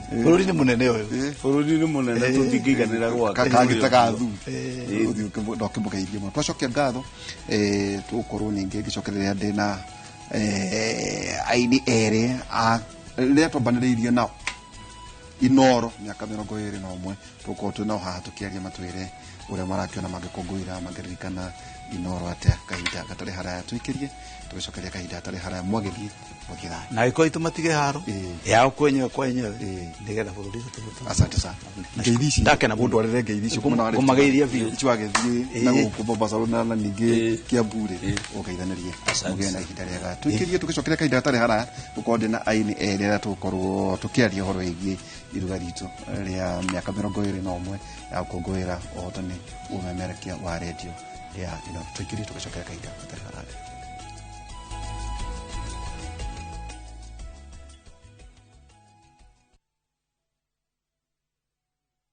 Bũrũri nĩ mũnene ũyũ. Bũrũri nĩ mũnene, tũtingĩiganĩra gwake. Kangĩ gathu ũthiĩ ndokĩmũgeithie mũno. Twacokia ngatho, tũgũkorwo ningĩ ngĩcokereria ndĩ na aini erĩ a rĩrĩa twambanĩrĩirie nao Inoro mĩaka 21. Tũgũkorwo twĩ nao haha tũkĩaria, matwĩre ũrĩa marakĩona mangĩkũngũĩra, mangĩririkana Inoro atĩa kahinda gatarĩ haraya. Tũikĩrie tũgĩcokeria kahinda gatarĩ haraya. Mwagĩthiĩ mũthiĩ thayũ. Na gĩkoo itũ matige haro yao kwenyewe kwa enyewe nĩgetha bũrũri ũtũhũte. Asante sana. Ngeithi ici Ndakena mũno. ndwarĩre ngeithi icio kuma na Ngũmageithia biũ. Ici wagĩthiĩ na gũkũ Mombasa na ningĩ Kiambu rĩ, ũgeithanĩrie. Mũgĩe na ihinda rĩega. Tũikĩrie tũgĩcokeria kahinda gatarĩ haraya, gũkorwo ndĩ na aini erĩ arĩa tũgũkorwo tũkĩaria ũhoro wĩgiĩ iruga ritũ rĩa mĩaka 21 ya gũkũngũĩra ũhotani ũmemerekia wa rendio ya Inooro. Tũikĩrie tũgĩcokeria kahinda gatarĩ haraya.